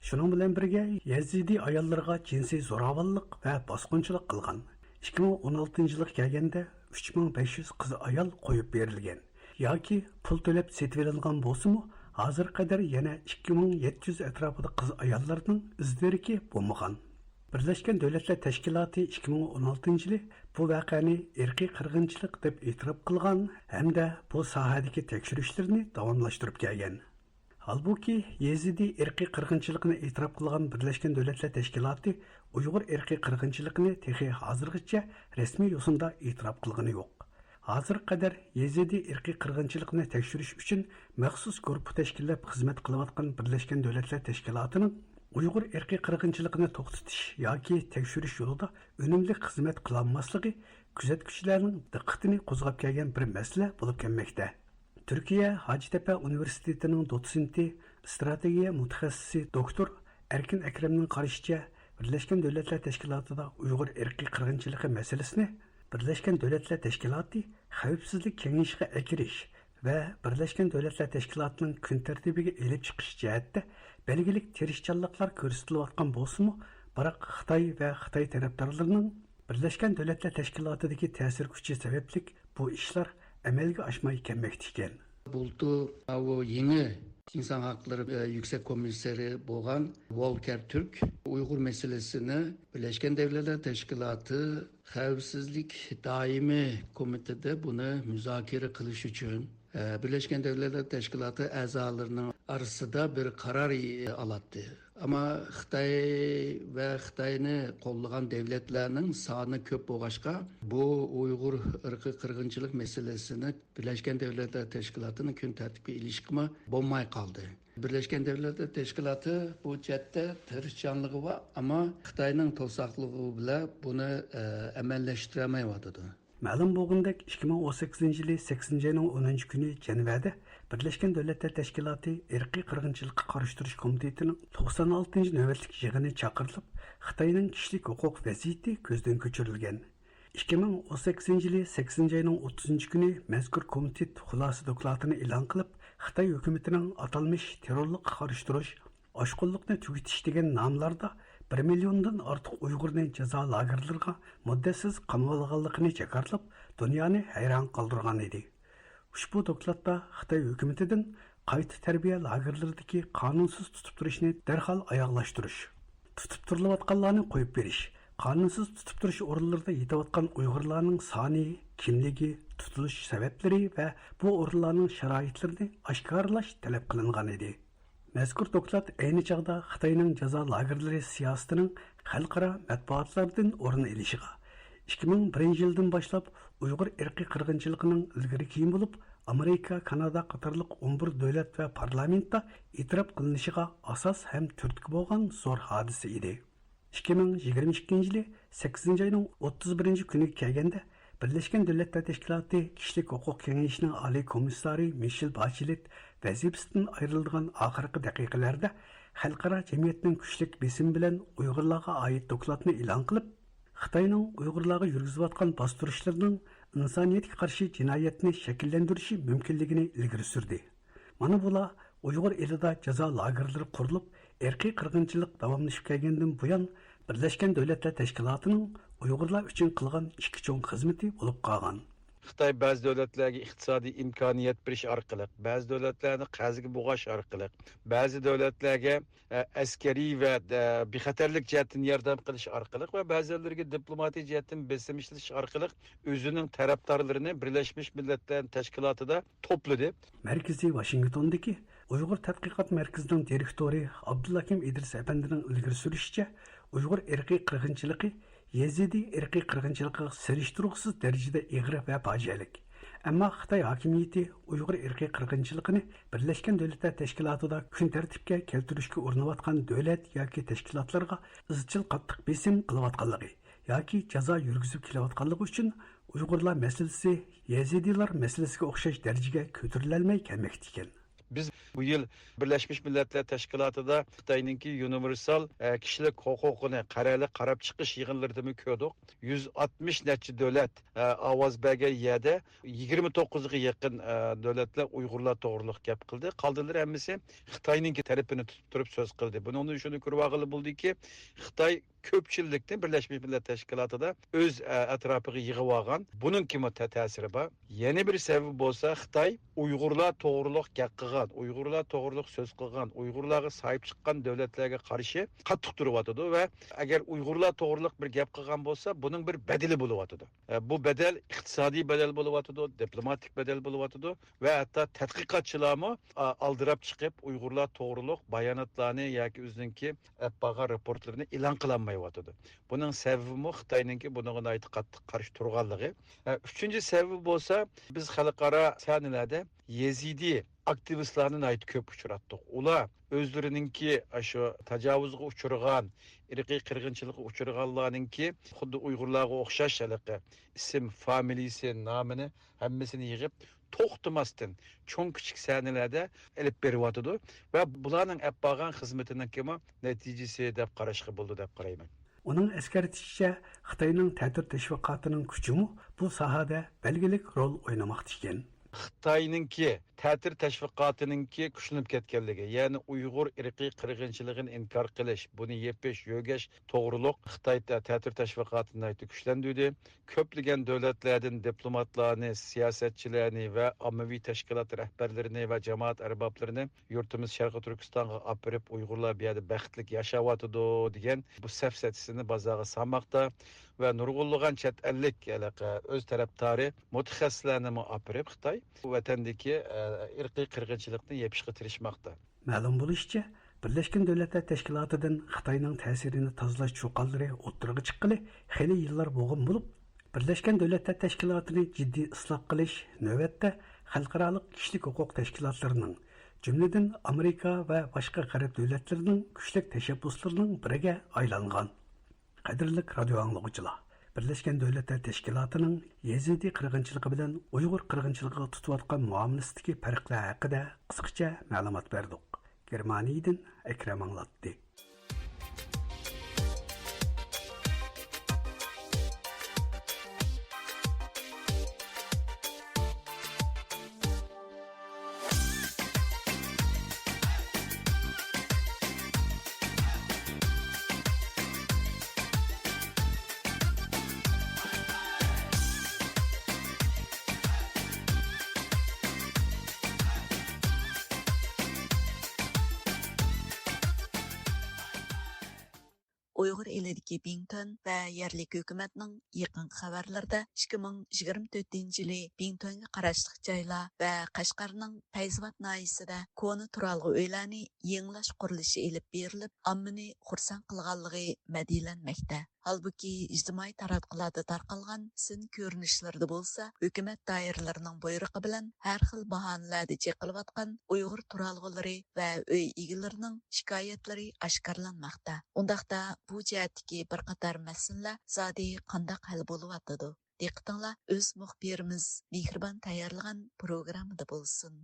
شۇنىڭ بىلەن بىرگە، يەزىدى ئاياللىرىغا جىنسىي زوراۋانلىق ۋە باسقۇنچىلىق قىلغان. ئىككى مىڭ ئون ئالتىنچى يىلغا كەلگەندە، ئۈچ مىڭ بەش يۈز قىز ئايال قويۇپ بېرىلگەن ياكى پۇل تۆلەپ سېتىۋېلىنغان بولسىمۇ، ھازىرغا قەدەر يەنە ئىككى مىڭ يەتتە يۈز ئەتراپىدا قىز ئاياللارنىڭ ئىز دېرىكى بولمىغان. بىرلەشكەن دۆلەتلەر تەشكىلاتى ئىككى مىڭ ئون ئالتىنچى يىلى بۇ ۋەقەنى ئىرقىي قىرغىنچىلىق دەپ ئېتىراپ قىلغان ھەمدە بۇ ساھەدىكى تەكشۈرۈشلىرىنى داۋاملاشتۇرۇپ كەلگەن. ھالبۇكى، يېزىدى ئىرقىي قىرغىنچىلىقىنى ئېتىراپ قىلغان بىرلەشكەن دۆلەتلەر تەشكىلاتى ئۇيغۇر ئىرقىي قىرغىنچىلىقىنى تېخى ھازىرغىچە رەسمىي يوسۇندا ئېتىراپ قىلغىنى يوق. ھازىرغا قەدەر يېزىدى ئىرقىي قىرغىنچىلىقىنى تەكشۈرۈش ئۈچۈن مەخسۇس گۇرۇپپا تەشكىللەپ خىزمەت قىلىۋاتقان بىرلەشكەن دۆلەتلەر تەشكىلاتىنىڭ ئۇيغۇر ئىرقىي قىرغىنچىلىقىنى توختىتىش ياكى تەكشۈرۈش يولىدا ئۈنۈملۈك خىزمەت قىلالماسلىقى كۆزەتكۈچىلەرنىڭ دىققىتىنى قوزغاپ كەلگەن بىر مەسىلە بولۇپ كەلمەكتە. تۈركىيە ھاجىتەپە ئۇنىۋېرسىتېتىنىڭ دوتسېنتى، ئىستراتېگىيە مۇتەخەسسىسى دوكتور ئەركىن ئەكرەمنىڭ قارىشىچە، بىرلەشكەن دۆلەتلەر تەشكىلاتىدا ئۇيغۇر ئىرقىي قىرغىنچىلىقى مەسىلىسىنى بىرلەشكەن دۆلەتلەر تەشكىلاتى خەۋپسىزلىك كېڭىشىگە ئەكىرىش ۋە بىرلەشكەن دۆلەتلەر تەشكىلاتىنىڭ كۈن تەرتىپىگە ئېلىپ چىقىش جەھەتتە بەلگىلىك تىرىشچانلىقلار كۆرسىتىلىۋاتقان بولسىمۇ، بىراق خىتاي ۋە خىتاي تەرەپدارلىرىنىڭ بىرلەشكەن دۆلەتلەر تەشكىلاتىدىكى تەسىر كۈچى سەۋەبلىك بۇ ئىشلار ئەمەلگە ئاشماي كەلمەكتە ئىكەن. بۇلتۇر ئاۋۇ يېڭى ئىنسان ھەقلىرى، ئە، يۈكسەك كومىسسارى بولغان ۋولكەر تۈرك ئۇيغۇر مەسىلىسىنى بىرلەشكەن دۆلەتلەر تەشكىلاتى خەۋپسىزلىك دائىمىي كومىتېتىدا بۇنى مۇزاكىرە قىلىش ئۈچۈن، ئە، بىرلەشكەن دۆلەتلەر تەشكىلاتى ئەزالىرىنىڭ ئارىسىدا بىر قارار، ئە، ئالاتتى. ئەمما خىتاي ۋە خىتاينى قوللىغان دۆلەتلەرنىڭ سانى كۆپ بولغاچقا، بۇ ئۇيغۇر ئىرقىي قىرغىنچىلىق مەسىلىسىنى بىرلەشكەن دۆلەتلەر تەشكىلاتىنىڭ كۈن تەرتىپىگە ئېلىشقىمۇ بولماي قالدى. بىرلەشكەن دۆلەتلەر تەشكىلاتى بۇ جەھەتتە تىرىشچانلىقى بار، ئەمما خىتاينىڭ توساقلىقى بىلەن بۇنى، ئە، ئەمەلىيلەشتۈرەلمەيۋاتىدۇ. مەلۇم بولغىنىدەك، ئىككى مىڭ ئون سەككىزىنچى يىلى سەككىزىنچى ئاينىڭ ئونىنچى كۈنى جەنۋەدە بىرلەشكەن دۆلەتلەر تەشكىلاتى ئىرقىي قىرغىنچىلىققا قارشى تۇرۇش كومىتېتىنىڭ توقسان ئالتىنچى نۆۋەتلىك يىغىنى چاقىرىلىپ، خىتاينىڭ كىشىلىك ھوقۇق ۋەزىيىتى كۆزدىن كۆچۈرۈلگەن. ئىككى مىڭ ئون سەككىزىنچى يىلى سەككىزىنچى ئاينىڭ ئوتتۇزىنچى كۈنى مەزكۇر كومىتېت خۇلاسە دوكلاتىنى ئېلان قىلىپ، خىتاي ھۆكۈمىتىنىڭ ئاتالمىش تېررورلۇققا قارشى تۇرۇش، ئاشقۇنلۇقنى تۈگىتىش دېگەن ناملاردا بىر مىليوندىن ئارتۇق ئۇيغۇرنى جازا لاگېرلىرىغا مۇددەتسىز قامىۋالغانلىقىنى جاكارلاپ، دۇنيانى ھەيران قالدۇرغان ئىدى. ئۇشبۇ دوكلاتتا خىتاي ھۆكۈمىتىدىن قايتا تەربىيە لاگېرلىرىدىكى قانۇنسىز تۇتۇپ تۇرۇشنى دەرھال ئاياغلاشتۇرۇش، تۇتۇپ تۇرۇلۇۋاتقانلارنى قويۇپ بېرىش، قانۇنسىز تۇتۇپ تۇرۇش ئورۇنلىرىدا يېتىۋاتقان ئۇيغۇرلارنىڭ سانى، كىملىكى، تۇتۇلۇش سەۋەبلىرى ۋە بۇ ئورۇنلارنىڭ شارائىتلىرىنى ئاشكارىلاش تەلەپ قىلىنغان ئىدى. مەزكۇر دوكلات ئەينى چاغدا خىتاينىڭ جازا لاگېرلىرى سىياسىتىنىڭ خەلقئارا مەتبۇئاتلاردىن ئورۇن ئېلىشىغا، ئىككى مىڭ بىرىنچى يىلدىن باشلاپ ئۇيغۇر ئىرقىي قىرغىنچىلىقىنىڭ ئىلگىرى كېيىن بولۇپ، ئامېرىكا، كانادا قاتارلىق ئون بىر دۆلەت ۋە پارلامېنتتا ئېتىراپ قىلىنىشىغا ئاساس ھەم تۈرتكە بولغان زور ھادىسە ئىدى. ئىككى مىڭ يىگىرمە ئىككىنچى يىلى سەككىزىنچى ئاينىڭ ئوتتۇز بىرىنچى كۈنىگە كەلگەندە، بىرلەشكەن دۆلەتلەر تەشكىلاتى كىشىلىك ھوقۇق كېڭىشىنىڭ ئالىي كومىسسارى مىشېل باچېلېت ۋەزىپىسىدىن ئايرىلىدىغان ئاخىرقى دەقىقىلەردە، خەلقئارا جەمئىيەتنىڭ كۈچلۈك بېسىمى بىلەن ئۇيغۇرلارغا ئائىت دوكلاتنى ئېلان قىلىپ، خىتاينىڭ ئۇيغۇرلارغا يۈرگۈزۈۋاتقان باستۇرۇشلىرىنىڭ ئىنسانىيەتكە قارشى جىنايەتنى شەكىللەندۈرۈشى مۇمكىنلىكىنى ئىلگىرى سۈردى. مانا بۇلار ئۇيغۇر ئېلىدا جازا لاگېرلىرى قۇرۇلۇپ، ئىرقىي قىرغىنچىلىق داۋاملىشىپ كەلگەندىن بۇيان، بىرلەشكەن دۆلەتلەر تەشكىلاتىنىڭ ئۇيغۇرلار ئۈچۈن قىلغان ئىككى چوڭ خىزمىتى بولۇپ قالغان. خىتاي بەزى دۆلەتلەرگە ئىقتىسادىي ئىمكانىيەت بېرىش ئارقىلىق، بەزى دۆلەتلەرنى قەرزگە بوغاش ئارقىلىق، بەزى دۆلەتلەرگە، ئە، ئەسكەرىي ۋە، ئە، بىخەتەرلىك جەھەتتىن ياردەم قىلىش ئارقىلىق ۋە بەزىلىرىگە دىپلوماتىك جەھەتتىن بېسىم ئىشلىتىش ئارقىلىق ئۆزىنىڭ تەرەپدارلىرىنى بىرلەشمىش مىللەتلەر تەشكىلاتىدا توپلىدى. مەركىزى ۋاشىنگتوندىكى ئۇيغۇر تەتقىقات مەركىزىنىڭ دىرېكتورى ئابدۇلھەكىم ئىدرىس ئەپەندىنىڭ ئىلگىرى سۈرۈشىچە، ئۇيغۇر ئىرقىي قىرغىنچىلىقى يېزىدى ئىرقىي قىرغىنچىلىقىغا سېلىشتۇرغۇسىز دەرىجىدە ئېغىر ۋە پاجىئەلىك. ئەمما خىتاي ھاكىمىيىتى ئۇيغۇر ئىرقىي قىرغىنچىلىقىنى بىرلەشكەن دۆلەتلەر تەشكىلاتىدا كۈن تەرتىپكە كەلتۈرۈشكە ئۇرۇنۇۋاتقان دۆلەت ياكى تەشكىلاتلارغا ئىزچىل قاتتىق بېسىم قىلىۋاتقانلىقى ياكى جازا يۈرگۈزۈپ كېلىۋاتقانلىقى ئۈچۈن ئۇيغۇرلار مەسىلىسى يېزىدىلار مەسىلىسىگە ئوخشاش دەرىجىگە كۆتۈرۈلەلمەي كەلمەكتە ئىكەن. بىز بۇ يىل بىرلەشمىش مىللەتلەر تەشكىلاتىدا خىتاينىڭكى يۇنىۋېرسال، ئە، كىشىلىك ھوقۇقىنى قەرەللىك قاراپ چىقىش يىغىنلىرىدىمۇ كۆردۇق. يۈز ئاتمىش نەچچە دۆلەت، ئە، ئاۋاز بەرگەن يەردە يىگىرمە توققۇزغا يېقىن، ئە، دۆلەتلەر ئۇيغۇرلار توغرۇلۇق گەپ قىلدى. قالدىلىرى ھەممىسى خىتاينىڭكى تەرىپىنى تۇتۇپ تۇرۇپ سۆز قىلدى. بۇنىڭدىن شۇنى كۆرۈۋالغىلى بولدىكى، خىتاي كۆپچىللىكنى بىرلەشمىش مىللەت تەشكىلاتىدا ئۆز، ئە، ئەتراپىغا يىغىۋالغان. بۇنىڭكىمۇ تە-، تەسىرى بار. يەنە بىر سەۋەبى بولسا، خىتاي ئۇيغۇرلار توغرۇلۇق گەپ قىلغان، ئۇيغۇرلار توغرۇلۇق سۆز قىلغان، ئۇيغۇرلارغا ساھىب چىققان دۆلەتلەرگە قارشى قاتتىق تۇرۇۋاتىدۇ ۋە ئەگەر ئۇيغۇرلار توغرۇلۇق بىر گەپ قىلغان بولسا، بۇنىڭ بىر بەدىلى بولۇۋاتىدۇ. ئە، بۇ بەدەل ئىقتىسادىي بەدەل بولۇۋاتىدۇ، دىپلوماتىك بەدەل بولۇۋاتىدۇ ۋە ھەتتا تەتقىقاتچىلارمۇ، ئا، ئالدىراپ چىقىپ، ئۇيغۇرلار توغرۇلۇق باياناتلارنى ياكى ئۆزىنىڭكى ئەپ بارغان راپورتلىرىنى ئېلان قىلالمايۋاتىدۇ. بۇنىڭ سەۋەبىمۇ خىتاينىڭكى بۇنىڭغا ناھايىتى قاتتىق قارشى تۇرغانلىقى. ئە، ئۈچىنچى سەۋەبى بولسا، بىز خەلقئارا سەھنىلەردە يېزىدى ئاكتىۋىستلارنى ناھايىتى كۆپ ئۇچراتتۇق. ئۇلار ئۆزلىرىنىڭكى ئاشۇ تاجاۋۇزغا ئۇچرىغان، ئىرقىي قىرغىنچىلىققا ئۇچرىغانلارنىڭكى خۇددى ئۇيغۇرلارغا ئوخشاش ھېلىقى ئىسىم، فامىلىسى، نامىنى ھەممىسىنى يىغىپ، توختىماستىن چوڭ كىچىك سەھنىلەردە ئېلىپ بېرىۋاتىدۇ ۋە بۇلارنىڭ ئەپ بارغان خىزمىتىنىڭكىمۇ نەتىجىسى دەپ قاراشقا بولىدۇ دەپ قارايمەن. ئۇنىڭ ئەسكەرتىشىچە، خىتاينىڭ تەتۈر تەشۋىقاتىنىڭ كۈچىمۇ بۇ ساھەدە بەلگىلىك رول ئوينىماقتا ئىكەن. خىتاينىڭكى تەتۈر تەشۋىقاتىنىڭكى كۈچلىنىپ كەتكەنلىكى، يەنى ئۇيغۇر ئىرقىي قىرغىنچىلىقىنى ئىنكار قىلىش، بۇنى يېپىش، يۆگەش توغرۇلۇق خىتاي تە-، تەتۈر تەشۋىقاتىنى ناھايىتى كۈچلەندۈردى. كۆپلىگەن دۆلەتلەردىن دىپلوماتلارنى، سىياسەتچىلەرنى ۋە ئاممىۋى تەشكىلات رەھبەرلىرىنى ۋە جامائەت ئەربابلىرىنى يۇرتىمىز شەرقىي تۈركىستانغا ئاپىرىپ، ئۇيغۇرلار بۇ يەردە بەختلىك ياشاۋاتىدۇ، دېگەن بۇ سەپسەتىسىنى بازارغا سالماقتا ۋە نۇرغۇنلىغان چەت ئەللىك ھېلىقى ئۆز تەرەپدارى مۇتەخەسسىسلەرنىمۇ ئاپىرىپ، خىتاي بۇ ۋەتەندىكى، ئە، ئىرقىي قىرغىنچىلىقنى يېپىشقا تىرىشماقتا. مەلۇم بولۇشىچە، بىرلەشكەن دۆلەتلەر تەشكىلاتىدىن خىتاينىڭ تەسىرىنى تازىلاش چۇقانلىرى ئوتتۇرىغا چىققىلى خېلى يىللار بولغان بولۇپ، بىرلەشكەن دۆلەتلەر تەشكىلاتىنى جىددىي ئىسلاھ قىلىش نۆۋەتتە خەلقئارالىق كىشىلىك ھوقۇق تەشكىلاتلىرىنىڭ، جۈملىدىن ئامېرىكا ۋە باشقا غەرب دۆلەتلىرىنىڭ كۈچلۈك تەشەببۇسلىرىنىڭ بىرىگە ئايلانغان. قەدىرلىك رادىيو ئاڭلىغۇچىلار، بىرلەشكەن دۆلەتلەر تەشكىلاتىنىڭ يېزىدى قىرغىنچىلىقى بىلەن ئۇيغۇر قىرغىنچىلىقىغا تۇتۇۋاتقان مۇئامىلىسىدىكى پەرقلەر ھەققىدە قىسقىچە مەلۇمات بەردۇق. گېرمانىيەدىن ئەكرەم ئاڭلاتتى. ئۇيغۇر ئېلىدىكى بىڭتۈەن ۋە يەرلىك ھۆكۈمەتنىڭ يېقىنقى خەۋەرلىرىدە ئىككى مىڭ يىگىرمە تۆتىنچى يىلى بىڭتۈەنگە قاراشلىق جايلار ۋە قەشقەرنىڭ پەيزىۋات ناھىيەسىدە كونا تۇرالغۇ ئۆيلەرنى يېڭىلاش قۇرۇلۇشى ئېلىپ بېرىلىپ، ئاممىنى خۇرسەن قىلغانلىقى مەدھىيەلەنمەكتە. ھالبۇكى، ئىجتىمائىي تاراتقۇلاردا تارقالغان سىن كۆرۈنۈشلىرىدە بولسا، ھۆكۈمەت دائىرىلىرىنىڭ بۇيرۇقى بىلەن ھەر خىل باھانىلەردە چېقىلىۋاتقان ئۇيغۇر تۇرالغۇلىرى ۋە ئۆي ئىگىلىرىنىڭ شىكايەتلىرى ئاشكارىلانماقتا. ئۇنداقتا، بۇ جەھەتتىكى بىر قاتار مەسىلىلەر زادى قانداق ھەل بولۇۋاتىدۇ؟ دىققىتىڭلار ئۆز مۇخبىرىمىز مېھرىبان تەييارلىغان پروگراممىدا بولسۇن.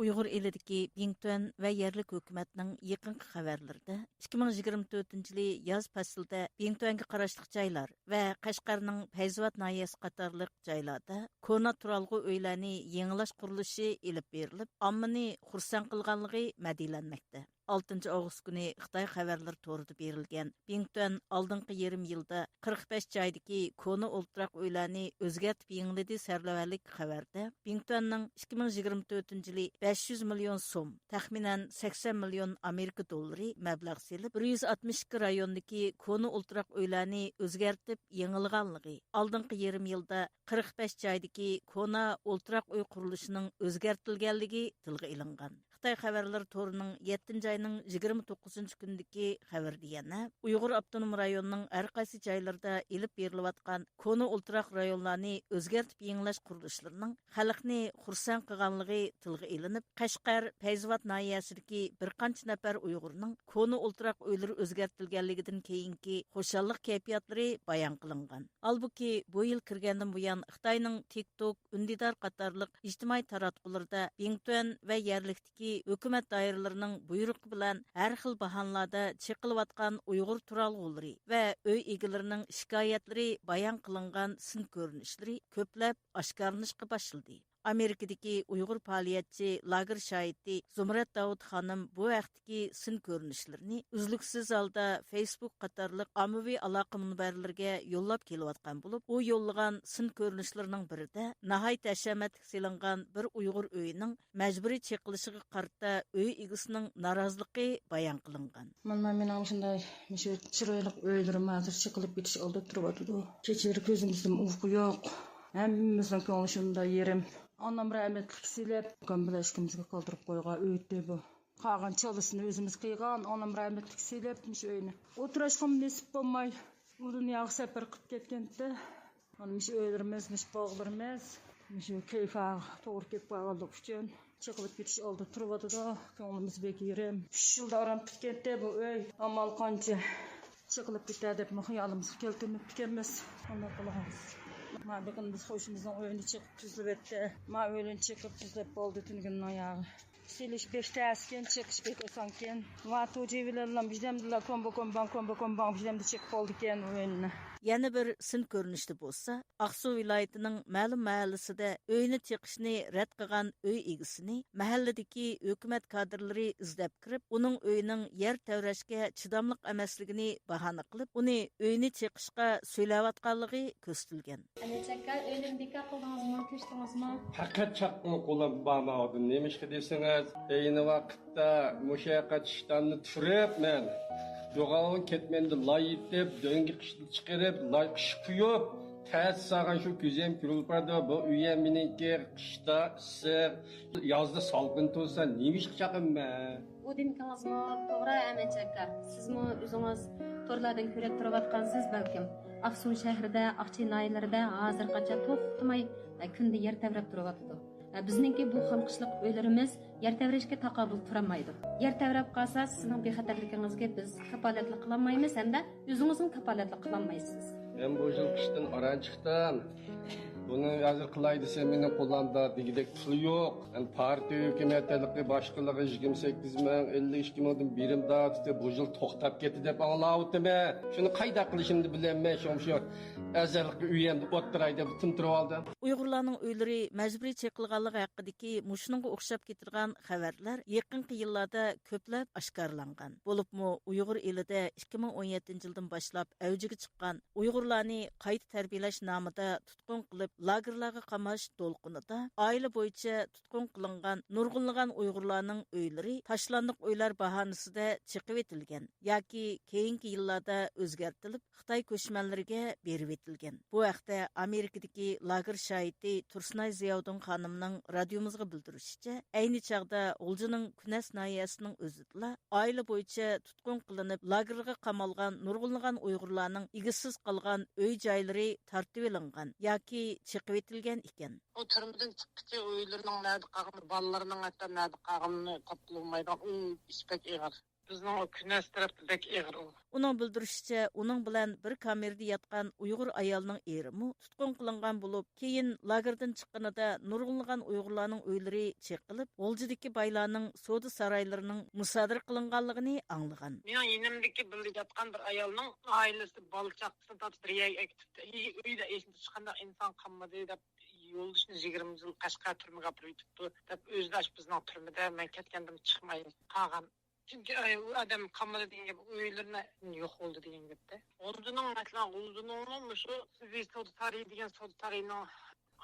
ئۇيغۇر ئېلىدىكى بىڭتۈەن ۋە يەرلىك ھۆكۈمەتنىڭ يېقىنقى خەۋەرلىرىدە، ئىككى مىڭ يىگىرمە تۆتىنچى يىلى ياز پەسلىدە بىڭتۈەنگە قاراشلىق جايلار ۋە قەشقەرنىڭ پەيزىۋات ناھىيەسى قاتارلىق جايلاردا كونا تۇرالغۇ ئۆيلەرنى يېڭىلاش قۇرۇلۇشى ئېلىپ بېرىلىپ، ئاممىنى خۇرسەن قىلغانلىقى مەدھىيەلەنمەكتە. ئالتىنچى ئاۋغۇست كۈنى خىتاي خەۋەرلىرى تورىدا بېرىلگەن بىڭتۈەن ئالدىنقى يېرىم يىلدا قىرىق بەش جايدىكى كونا ئولتۇراق ئۆيلەرنى ئۆزگەرتىپ يېڭىلىدى سەرلەۋھەلىك خەۋەردە، بىڭتۈەننىڭ ئىككى مىڭ يىگىرمە تۆتىنچى يىلى بەش يۈز مىليون سوم، تەخمىنەن سەكسەن مىليون ئامېرىكا دوللىرى مەبلەغ سېلىپ، بىر يۈز ئاتمىش ئىككى رايوندىكى كونا ئولتۇراق ئۆيلەرنى ئۆزگەرتىپ يېڭىلىغانلىقى، ئالدىنقى يېرىم يىلدا قىرىق بەش جايدىكى كونا ئولتۇراق ئۆي قۇرۇلۇشىنىڭ ئۆزگەرتىلگەنلىكى تىلغا ئېلىنغان. خىتاي خەۋەرلىرى تورىنىڭ يەتتىنچى ئاينىڭ يىگىرمە توققۇزىنچى كۈنىدىكى خەۋىرىدە يەنە ئۇيغۇر ئاپتونوم رايونىنىڭ ھەر قايسى جايلىرىدا ئېلىپ بېرىلىۋاتقان كونا ئولتۇراق رايونلارنى ئۆزگەرتىپ يېڭىلاش قۇرۇلۇشلىرىنىڭ خەلقنى خۇرسەن قىلغانلىقى تىلغا ئېلىنىپ، قەشقەر پەيزىۋات ناھىيەسىدىكى بىر قانچە نەپەر ئۇيغۇرنىڭ كونا ئولتۇراق ئۆيلىرى ئۆزگەرتىلگەنلىكىدىن كېيىنكى خۇشاللىق كەيپىياتلىرى بايان قىلىنغان. ھالبۇكى، بۇ يىل كىرگەندىن بۇيان خىتاينىڭ تىك توك، ئۈندىدار قاتارلىق ئىجتىمائىي تاراتقۇلىرىدا بىڭتۈەن ۋە يەرلىكتىكى ھۆكۈمەت دائىرىلىرىنىڭ بۇيرۇقى بىلەن ھەر خىل باھانىلاردا چېقىلىۋاتقان ئۇيغۇر تۇرالغۇلىرى ۋە ئۆي ئىگىلىرىنىڭ شىكايەتلىرى بايان قىلىنغان سىن كۆرۈنۈشلىرى كۆپلەپ ئاشكارىلىنىشقا باشلىدى. ئامېرىكىدىكى ئۇيغۇر پائالىيەتچى، لاگېر شاھىتى زۇمرەت داۋۇت خانىم بۇ ھەقتىكى سىن كۆرۈنۈشلىرىنى ئۈزلۈكسىز ھالدا فېيسبۇك قاتارلىق ئاممىۋى ئالاقە مۇنبەرلىرىگە يوللاپ كېلىۋاتقان بولۇپ، ئۇ يوللىغان سىن كۆرۈنۈشلىرىنىڭ بىرىدە ناھايىتى ھەشەمەتلىك سېلىنغان بىر ئۇيغۇر ئۆيىنىڭ مەجبۇرىي چېقىلىشىغا قارىتا ئۆي ئىگىسىنىڭ نارازىلىقى بايان قىلىنغان. مانا مېنىڭ شۇنداي مۇشۇ چىرايلىق ئۆيلىرىم ھازىر چېقىلىپ كېتىش ئالدىدا تۇرۇۋاتىدۇ. كېچىلىرى كۆزىمىزدىن ئۇيقۇ يوق. ھەممىمىزنىڭ كۆڭلى شۇنداق يېرىم. ئانام رەھمەتلىك سېلىپ، ئۇكام بىلەن ئىككىمىزگە قالدۇرۇپ قويغان ئۆيدى بۇ. قالغان چالىسىنى ئۆزىمىز قىلغان، ئانام رەھمەتلىك سېلىپ مۇشۇ ئۆينى. ئولتۇراشقىمۇ نېسىپ بولماي، ئۇ دۇنياغا سەپەر قىلىپ كەتكەنتى. مانا مۇشۇ ئۆيلىرىمىز، مۇشۇ باغلىرىمىز، مۇشۇ كەيپىغا توغرا كېلىپ قالغانلىقى ئۈچۈن چېقىلىپ كېتىش ئالدىدا تۇرۇۋاتىدۇ. كۆڭلىمىز بەك يېرىم. ئۈچ يىلدا ئاران پۈتكەنتى بۇ ئۆي. ئامال قانچە چېقىلىپ كېتەر دەپمۇ خىيالىمىزغا كەلتۈرمەپتىكەنمىز. ئاللا قىلغان. ما بېقىن بىز قوشنىمىزنىڭ ئۆيىنى چېقىپ تۈزلىۋەتتى. ما ئۆيىنى چېقىپ تۈزلەپ بولدى تۈنۈگۈننىڭ ياغى. سېلىش بەك تەسكەن، چېقىش بەك ئاسانكەن. ما توجى بىلەنلا بىردەمدىلا كومبا كومباڭ، كومبا كومباڭ بىردەمدە چېقىپ بولدىكەن ئۆينى. يەنە بىر سىن كۆرۈنۈشتە بولسا، ئاقسۇ ۋىلايىتىنىڭ مەلۇم مەھەللىسىدە ئۆينى چېقىشنى رەت قىلغان ئۆي ئىگىسىنى مەھەللىدىكى ھۆكۈمەت كادىرلىرى ئىزدەپ كىرىپ، ئۇنىڭ ئۆيىنىڭ يەر تەۋرەشكە چىداملىق ئەمەسلىكىنى باھانە قىلىپ، ئۇنى ئۆينى چېقىشقا سۆيلەۋاتقانلىقى كۆرسىتىلگەن. ئەمەت ئاكا، ئۆينى بىكار قىلدىڭىزمۇ، كۆچتىڭىزمۇ؟ پەقەت چاققىنى قولۇم بارماۋاتىدۇ. نېمىشقا دېسىڭىز، ئەينى ۋاقىتتا مۇشۇ ياققا ئىشتاننى تۈرۈپ، مەن جۇغاۋۇن كەتمەندە لاي ئېتىپ، دۆڭگە قىشنى چىقىرىپ، لاي قىش قۇيۇپ، تەس سالغان شۇ كۆزۈم كۆرۈلۈپ بارىدۇ. بۇ ئۆيەم مېنىڭكى، قىشتا ئىسسىق، يازدا سالقىن تۇرسا، نېمىشقا چاقىمەن؟ ئۇ دېمىكىڭىزمۇ توغرا، ئەمەت ئاكا. سىزمۇ ئۆزىڭىز تورلاردىن كۆرۈپ تۇرۇۋاتقانسىز بەلكىم. ئاقسۇ شەھىرىدە، ئاقچى ناھىيەلىرىدە ھازىرغىچە توختىماي، ئە، كۈندە يەر تەۋرەپ تۇرۇۋاتىدۇ. ئە، بىزنىڭكى بۇ خام قىشلىق ئۆيلىرىمىز يەر تەۋرەشكە تاقابىل تۇرالمايدۇ. يەر تەۋرەپ قالسا، سىزنىڭ بىخەتەرلىكىڭىزگە بىز كاپالەتلىك قىلالمايمىز ھەمدە ئۆزىڭىزمۇ كاپالەتلىك قىلالمايسىز. مەن بۇ يىل قىشتىن ئاران چىقتىم. بۇنى ھازىر قىلاي دېسەم، مېنىڭ قولۇمدا دېگۈدەك پۇل يوق. ئەمدى پارتىيە ھۆكۈمەت ھېلىقى باشقىلىرىغا يىگىرمە سەككىز مىڭ، ئەللىك ئىككى مىڭدىن بېرىم دەۋاتىدۇ، بۇ يىل توختاپ كەتتى دەپ ئاڭلاۋاتىمەن. شۇنى قايداق قىلىشىمنى بىلەلمەي، شۇڭا شۇ ئەزەللىكى ئۆيۈمدە ئولتۇراي دەپ تىم تۇرۇۋالدىم. ئۇيغۇرلارنىڭ ئۆيلىرى مەجبۇرىي چېقىلغانلىقى ھەققىدىكى مۇشۇنىڭغا ئوخشاپ كېتىدىغان خەۋەرلەر يېقىنقى يىللاردا كۆپلەپ ئاشكارىلانغان. بولۇپمۇ ئۇيغۇر ئېلىدە ئىككى مىڭ ئون يەتتىنچى يىلدىن باشلاپ ئەۋجىگە چىققان ئۇيغۇرلارنى قايتا تەربىيەلەش نامىدا تۇتقۇن قىلىپ، لاگېرلارغا قاماش دولقۇنىدا ئائىلە بويىچە تۇتقۇن قىلىنغان نۇرغۇنلىغان ئۇيغۇرلارنىڭ ئۆيلىرى تاشلاندۇق ئۆيلەر باھانىسىدە چېقىۋېتىلگەن ياكى كېيىنكى يىللاردا ئۆزگەرتىلىپ، خىتاي كۆچمەنلىرىگە بېرىۋېتىلگەن. بۇ ھەقتە ئامېرىكىدىكى لاگېر شاھىتى تۇرسۇنئاي زىياۋۇدۇن خانىمنىڭ رادىيومىزغا بىلدۈرۈشىچە، ئەينى چاغدا غۇلجىنىڭ كۈنەس ناھىيەسىنىڭ ئۆزىدىلا ئائىلە بويىچە تۇتقۇن قىلىنىپ، لاگېرغا قامالغان نۇرغۇنلىغان ئۇيغۇرلارنىڭ ئىگىسىز قالغان ئۆي جايلىرى تارتىۋېلىنغان ياكى چېقىۋېتىلگەن ئىكەن. ئۇ تۈرمىدىن چىققۇچە ئۆيلىرىنىڭ نەدە قالغىنى، بالىلىرىنىڭ ھەتتا نەدە قالغىنىنى تاپقىلى بولمايدىغان، ئۇ ئىش بەك ئېغىر. بىزنىڭ ئۇ كۈنەس تەرەپتە بەك ئېغىر ئۇ. ئۇنىڭ بىلدۈرۈشىچە، ئۇنىڭ بىلەن بىر كامېردا ياتقان ئۇيغۇر ئايالنىڭ ئېرىمۇ تۇتقۇن قىلىنغان بولۇپ، كېيىن لاگېردىن چىققىنىدا نۇرغۇنلىغان ئۇيغۇرلارنىڭ ئۆيلىرى چېقىلىپ، غۇلجىدىكى بايلارنىڭ سودا سارايلىرىنىڭ مۇسادىرە قىلىنغانلىقىنى ئاڭلىغان. مېنىڭ يېنىمدىكى بىللە ياتقان بىر ئايالنىڭ ئائىلىسى بالا چاقىسىنى تارتىپ دەرياغا ئەكېتىپتۇ. ئۆيدە ھېچقانداق ئىنسان قالمىدى دەپ، يولدىشىنى يىگىرمە يىل قەشقەر تۈرمىگە ئاپىرىۋېتىپتۇ دەپ، ئۆزى ئاشۇ بىزنىڭ تۈرمىدە، مەن كەتكەندىن چىقماي قالغان. چۈنكى ئاي، ئۇ ئادەم قالمىدى دېگەن گەپ، ئۆيلىرىنى يوق بولدى دېگەن گەپتە. غۇلجىنىڭ، مەسىلەن، غۇلجىنىڭمۇ مۇشۇ سىزى سودا سارىيى دېگەن سودا سارىيىنىڭ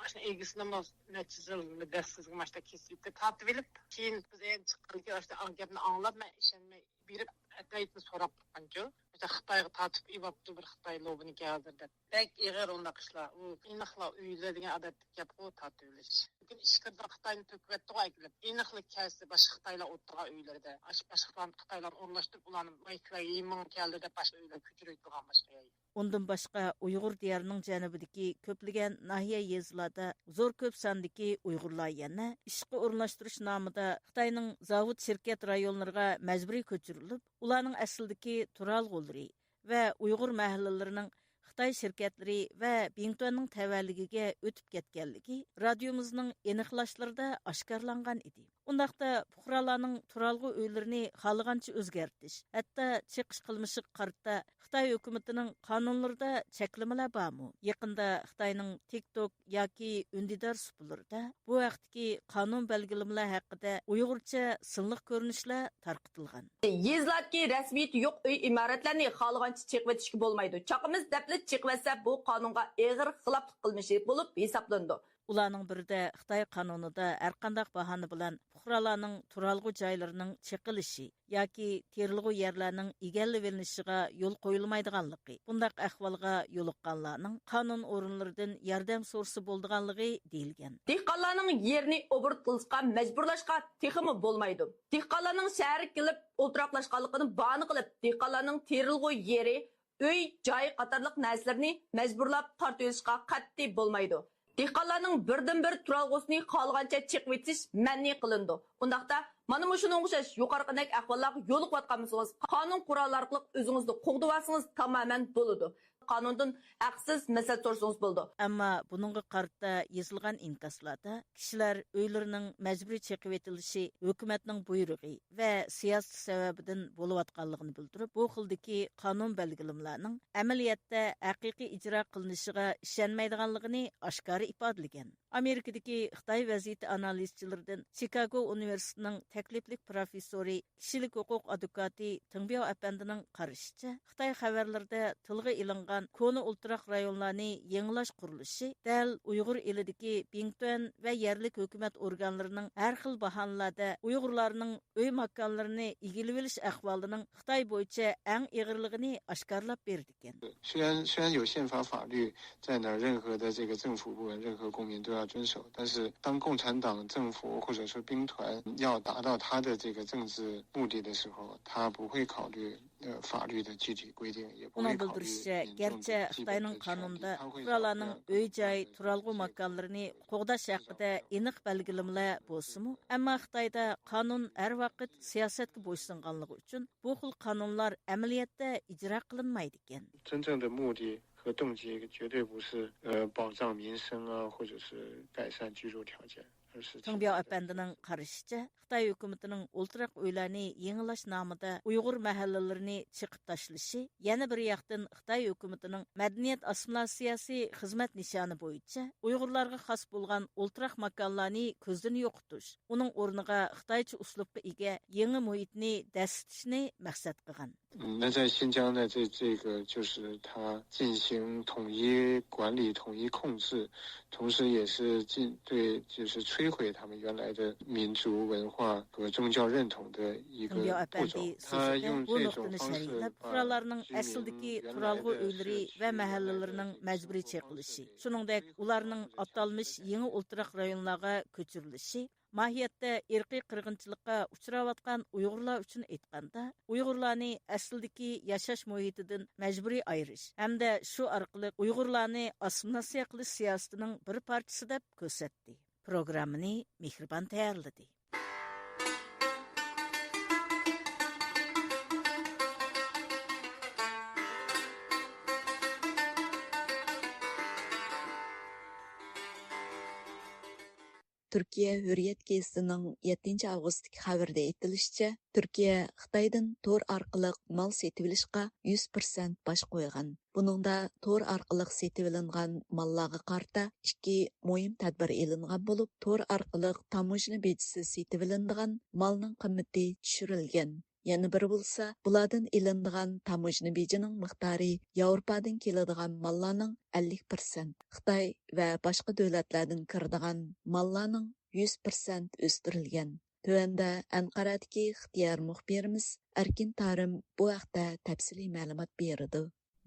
ئاشۇ ئىگىسىنىمۇ نەچچە يىل مۇددەتسىزگە ماشتا كېسىپ تارتىۋېلىپ، كېيىن بىز ئەينى چىققاندىن كېيىن ئاشۇ گەپنى ئاڭلاپ، مەن ئىشەنمەي بېرىپ، ئەتايىتىنى سوراپ باققانچۇ. مەسىلەن، خىتايغا تارتىپ ئېلىپتۇ، بىر خىتاي لوبىنىكى ھازىر دەپ. بەك ئېغىر ئۇنداق ئىشلار. ئۇ ئېنىقلا ئۆيلەر دېگەن ئادەتتىكى گەپقۇ، تارتىۋېلىش. لېكىن ئىچكىرىدىن خىتاينى تۆكۈۋەتتىغۇ ئەكېلىپ. ئېنىقلا كەلسە باشقا خىتايلار ئولتۇرغان ئۆيلىرىدە. ئاش-، باشقىلارنى، خىتايلارنى ئورۇنلاشتۇرۇپ، ئۇلارنى مايكىلا يېمىڭ كەلدى دەپ باشقا ئۆيلەرگە كۆچۈرۈۋېتىدىغان باشقا يەرگە. ئۇندىن باشقا، ئۇيغۇر دىيارىنىڭ جەنۇبىدىكى كۆپلىگەن ناھىيە، يېزىلاردا زور كۆپ ساندىكى ئۇيغۇرلار يەنە ئىشقا ئورۇنلاشتۇرۇش نامىدا خىتاينىڭ زاۋۇت، شىركەت رايونلىرىغا مەجبۇرىي كۆچۈرۈلۈپ، ئۇلارنىڭ ئەسلىدىكى تۇرالغۇلىرى ۋە ئۇيغۇر مەھەللىلىرىنىڭ خىتاي شىركەتلىرى ۋە بىڭتۈەننىڭ تەۋەلىكىگە ئۆتۈپ كەتكەنلىكى رادىيومىزنىڭ ئېنىقلاشلىرىدا ئاشكارىلانغان ئىدى. ئۇنداقتا پۇقرالارنىڭ تۇرالغۇ ئۆيلىرىنى خالىغانچە ئۆزگەرتىش، ھەتتا چېقىش قىلمىشىغا قارىتا خىتاي ھۆكۈمىتىنىڭ قانۇنلىرىدا چەكلىمىلەر بارمۇ؟ يېقىندا خىتاينىڭ تىك توك ياكى ئۈندىدار سۇپىلىرىدا بۇ ھەقتىكى قانۇن بەلگىلىمىلەر ھەققىدە ئۇيغۇرچە سىنلىق كۆرۈنۈشلەر تارقىتىلغان. يېزىلاردىكى رەسمىيىتى يوق ئۆي ئىمارەتلەرنى خالىغانچە چېقىۋېتىشكە بولمايدۇ. چاقىمىز دەپلا چېقىۋەتسە، بۇ قانۇنغا ئېغىر خىلاپلىق قىلمىشى بولۇپ ھېسابلىنىدۇ. ئۇلارنىڭ بىرىدە خىتاي قانۇنىدا ھەرقانداق باھانە بىلەن پۇقرالارنىڭ تۇرالغۇ جايلىرىنىڭ چېقىلىشى ياكى تېرىلغۇ يەرلەرنىڭ ئىگىلىۋېلىنىشىغا يول قويۇلمايدىغانلىقى، بۇنداق ئەھۋالغا يولۇققانلارنىڭ قانۇن ئورۇنلىرىدىن ياردەم سورىسا بولىدىغانلىقى دېيىلگەن. دېھقانلارنىڭ يېرىنى ئوبوروت قىلىشقا مەجبۇرلاشقا تېخىمۇ بولمايدۇ. دېھقانلارنىڭ شەھەرگە كېلىپ ئولتۇراقلاشقانلىقىنى باھانە قىلىپ، دېھقانلارنىڭ تېرىلغۇ يېرى، ئۆي، جاي قاتارلىق نەرسىلىرىنى مەجبۇرلاپ تارتىۋېلىشقا قەتئىي بولمايدۇ. دېھقانلارنىڭ بىردىنبىر تۇرالغۇسىنى خالىغانچە چېقىۋېتىش مەنئى قىلىنىدۇ. ئۇنداقتا، مانا مۇشۇنىڭغا ئوخشاش يۇقىرىقىدەك ئەھۋاللارغا يولۇقۇۋاتقان بولسىڭىز، قانۇن قورالى ئارقىلىق ئۆزىڭىزنى قوغدىۋالسىڭىز تامامەن بولىدۇ. قانۇندىن ھەقسىز مەسلىھەت سورىسىڭىز بولىدۇ. ئەمما بۇنىڭغا قارىتا يېزىلغان ئىنكاسلاردا كىشىلەر ئۆيلىرىنىڭ مەجبۇرىي چېقىۋېتىلىشى ھۆكۈمەتنىڭ بۇيرۇقى ۋە سىياسىتى سەۋەبىدىن بولۇۋاتقانلىقىنى بىلدۈرۈپ، بۇ خىلدىكى قانۇن بەلگىلىمىلەرنىڭ ئەمەلىيەتتە ھەقىقىي ئىجرا قىلىنىشىغا ئىشەنمەيدىغانلىقىنى ئاشكارا ئىپادىلىگەن. ئامېرىكىدىكى خىتاي ۋەزىيىتى ئانالىزچىلىرىدىن چىكاگو ئۇنىۋېرسىتېتىنىڭ تەكلىپلىك پروفېسسورى، كىشىلىك ھوقۇق ئادۋوكاتى تېڭ بياۋ ئەپەندىنىڭ قارىشىچە، خىتاي خەۋەرلىرىدە تىلغا ئېلىنغان كونا ئولتۇراق رايونلارنى يېڭىلاش قۇرۇلۇشى دەل ئۇيغۇر ئېلىدىكى بىڭتۈەن ۋە يەرلىك ھۆكۈمەت ئورگانلىرىنىڭ ھەر خىل باھانىلەردە ئۇيغۇرلارنىڭ ئۆي ماكانلىرىنى ئىگىلىۋېلىش ئەھۋالىنىڭ خىتاي بويىچە ئەڭ ئېغىرلىقىنى ئاشكارىلاپ بېرىدىكەن. 虽然虽然有宪法法律在那儿，任何的这个政府部门、任何公民都要遵守，但是当共产党政府或者说兵团要达到他的这个政治目的的时候，他不会考虑呃法律的具体规定，也不会考虑民众的基本的权利，他会考虑他会考虑 ئۇنىڭ بىلدۈرۈشىچە، گەرچە خىتاينىڭ قانۇنىدا پۇقرالارنىڭ ئۆي-جاي، تۇرالغۇ ماكانلىرىنى قوغداش ھەققىدە ئېنىق بەلگىلىمىلەر بولسىمۇ، ئەمما خىتايدا قانۇن ھەر ۋاقىت سىياسەتكە بويسۇنغانلىقى ئۈچۈن، بۇ خىل قانۇنلار ئەمەلىيەتتە ئىجرا قىلىنمايدىكەن. 真正的目的和动机绝对不是呃保障民生啊，或者是改善居住条件，而是 تېڭ بياۋ ئەپەندىنىڭ قارىشىچە، خىتاي ھۆكۈمىتىنىڭ ئولتۇراق ئۆيلەرنى يېڭىلاش نامىدا ئۇيغۇر مەھەللىلىرىنى چېقىپ تاشلىشى، يەنە بىر ياقتىن خىتاي ھۆكۈمىتىنىڭ مەدەنىيەت ئاسسىمىلياتسىيەسى خىزمەت نىشانى بويىچە ئۇيغۇرلارغا خاس بولغان ئولتۇراق ماكانلارنى كۆزدىن يوقىتىش، ئۇنىڭ ئورنىغا خىتايچە ئۇسلۇبقا ئىگە يېڭى مۇھىتنى دەسسىتىشنى مەقسەت قىلغان. 嗯，那在新疆呢，这这个就是他进行统一管理、统一控制，同时也是进对就是摧毁他们原来的民族文化和宗教认同的一个步骤。他用这种方式把居民原来的居民的生活方式 پۇقرالارنىڭ ئەسلىدىكى تۇرالغۇ ئۆيلىرى ۋە مەھەللىلىرىنىڭ مەجبۇرىي چېقىلىشى، شۇنىڭدەك ئۇلارنىڭ ئاتالمىش يېڭى ئولتۇراق رايونلارغا كۆچۈرۈلۈشى، ماھىيەتتە ئىرقىي قىرغىنچىلىققا ئۇچراۋاتقان ئۇيغۇرلار ئۈچۈن ئېيتقاندا، ئۇيغۇرلارنى ئەسلىدىكى ياشاش مۇھىتىدىن مەجبۇرىي ئايرىش ھەمدە شۇ ئارقىلىق ئۇيغۇرلارنى ئاسسىمىلياتسىيە قىلىش سىياسىتىنىڭ بىر پارچىسى دەپ كۆرسەتتى. پروگراممىنى مېھرىبان تەييارلىدى. تۈركىيە ھۆرىيەت گېزىتىنىڭ يەتتىنچى ئاۋغۇستتىكى خەۋىرىدە ئېيتىلىشىچە، تۈركىيە خىتايدىن تور ئارقىلىق مال سېتىۋېلىشقا يۈز پىرسەنت باج قويغان. بۇنىڭدا تور ئارقىلىق سېتىۋېلىنغان ماللارغا قارىتا ئىككى مۇھىم تەدبىر ئېلىنغان بولۇپ، تور ئارقىلىق تاموژنا بېجىسىز سېتىۋېلىنىدىغان مالنىڭ قىممىتى چۈشۈرۈلگەن. يەنە بىرى بولسا، بۇلاردىن ئېلىنىدىغان تاموژنا بېجىنىڭ مىقدارى ياۋروپادىن كېلىدىغان ماللارنىڭ ئەللىك پىرسەنت، خىتاي ۋە باشقا دۆلەتلەردىن كىرىدىغان ماللارنىڭ يۈز پىرسەنت ئۆستۈرۈلگەن. تۆۋەندە ئەنقەرەدىكى ئىختىيار مۇخبىرىمىز ئەركىن تارىم بۇ ھەقتە تەپسىلىي مەلۇمات بېرىدۇ.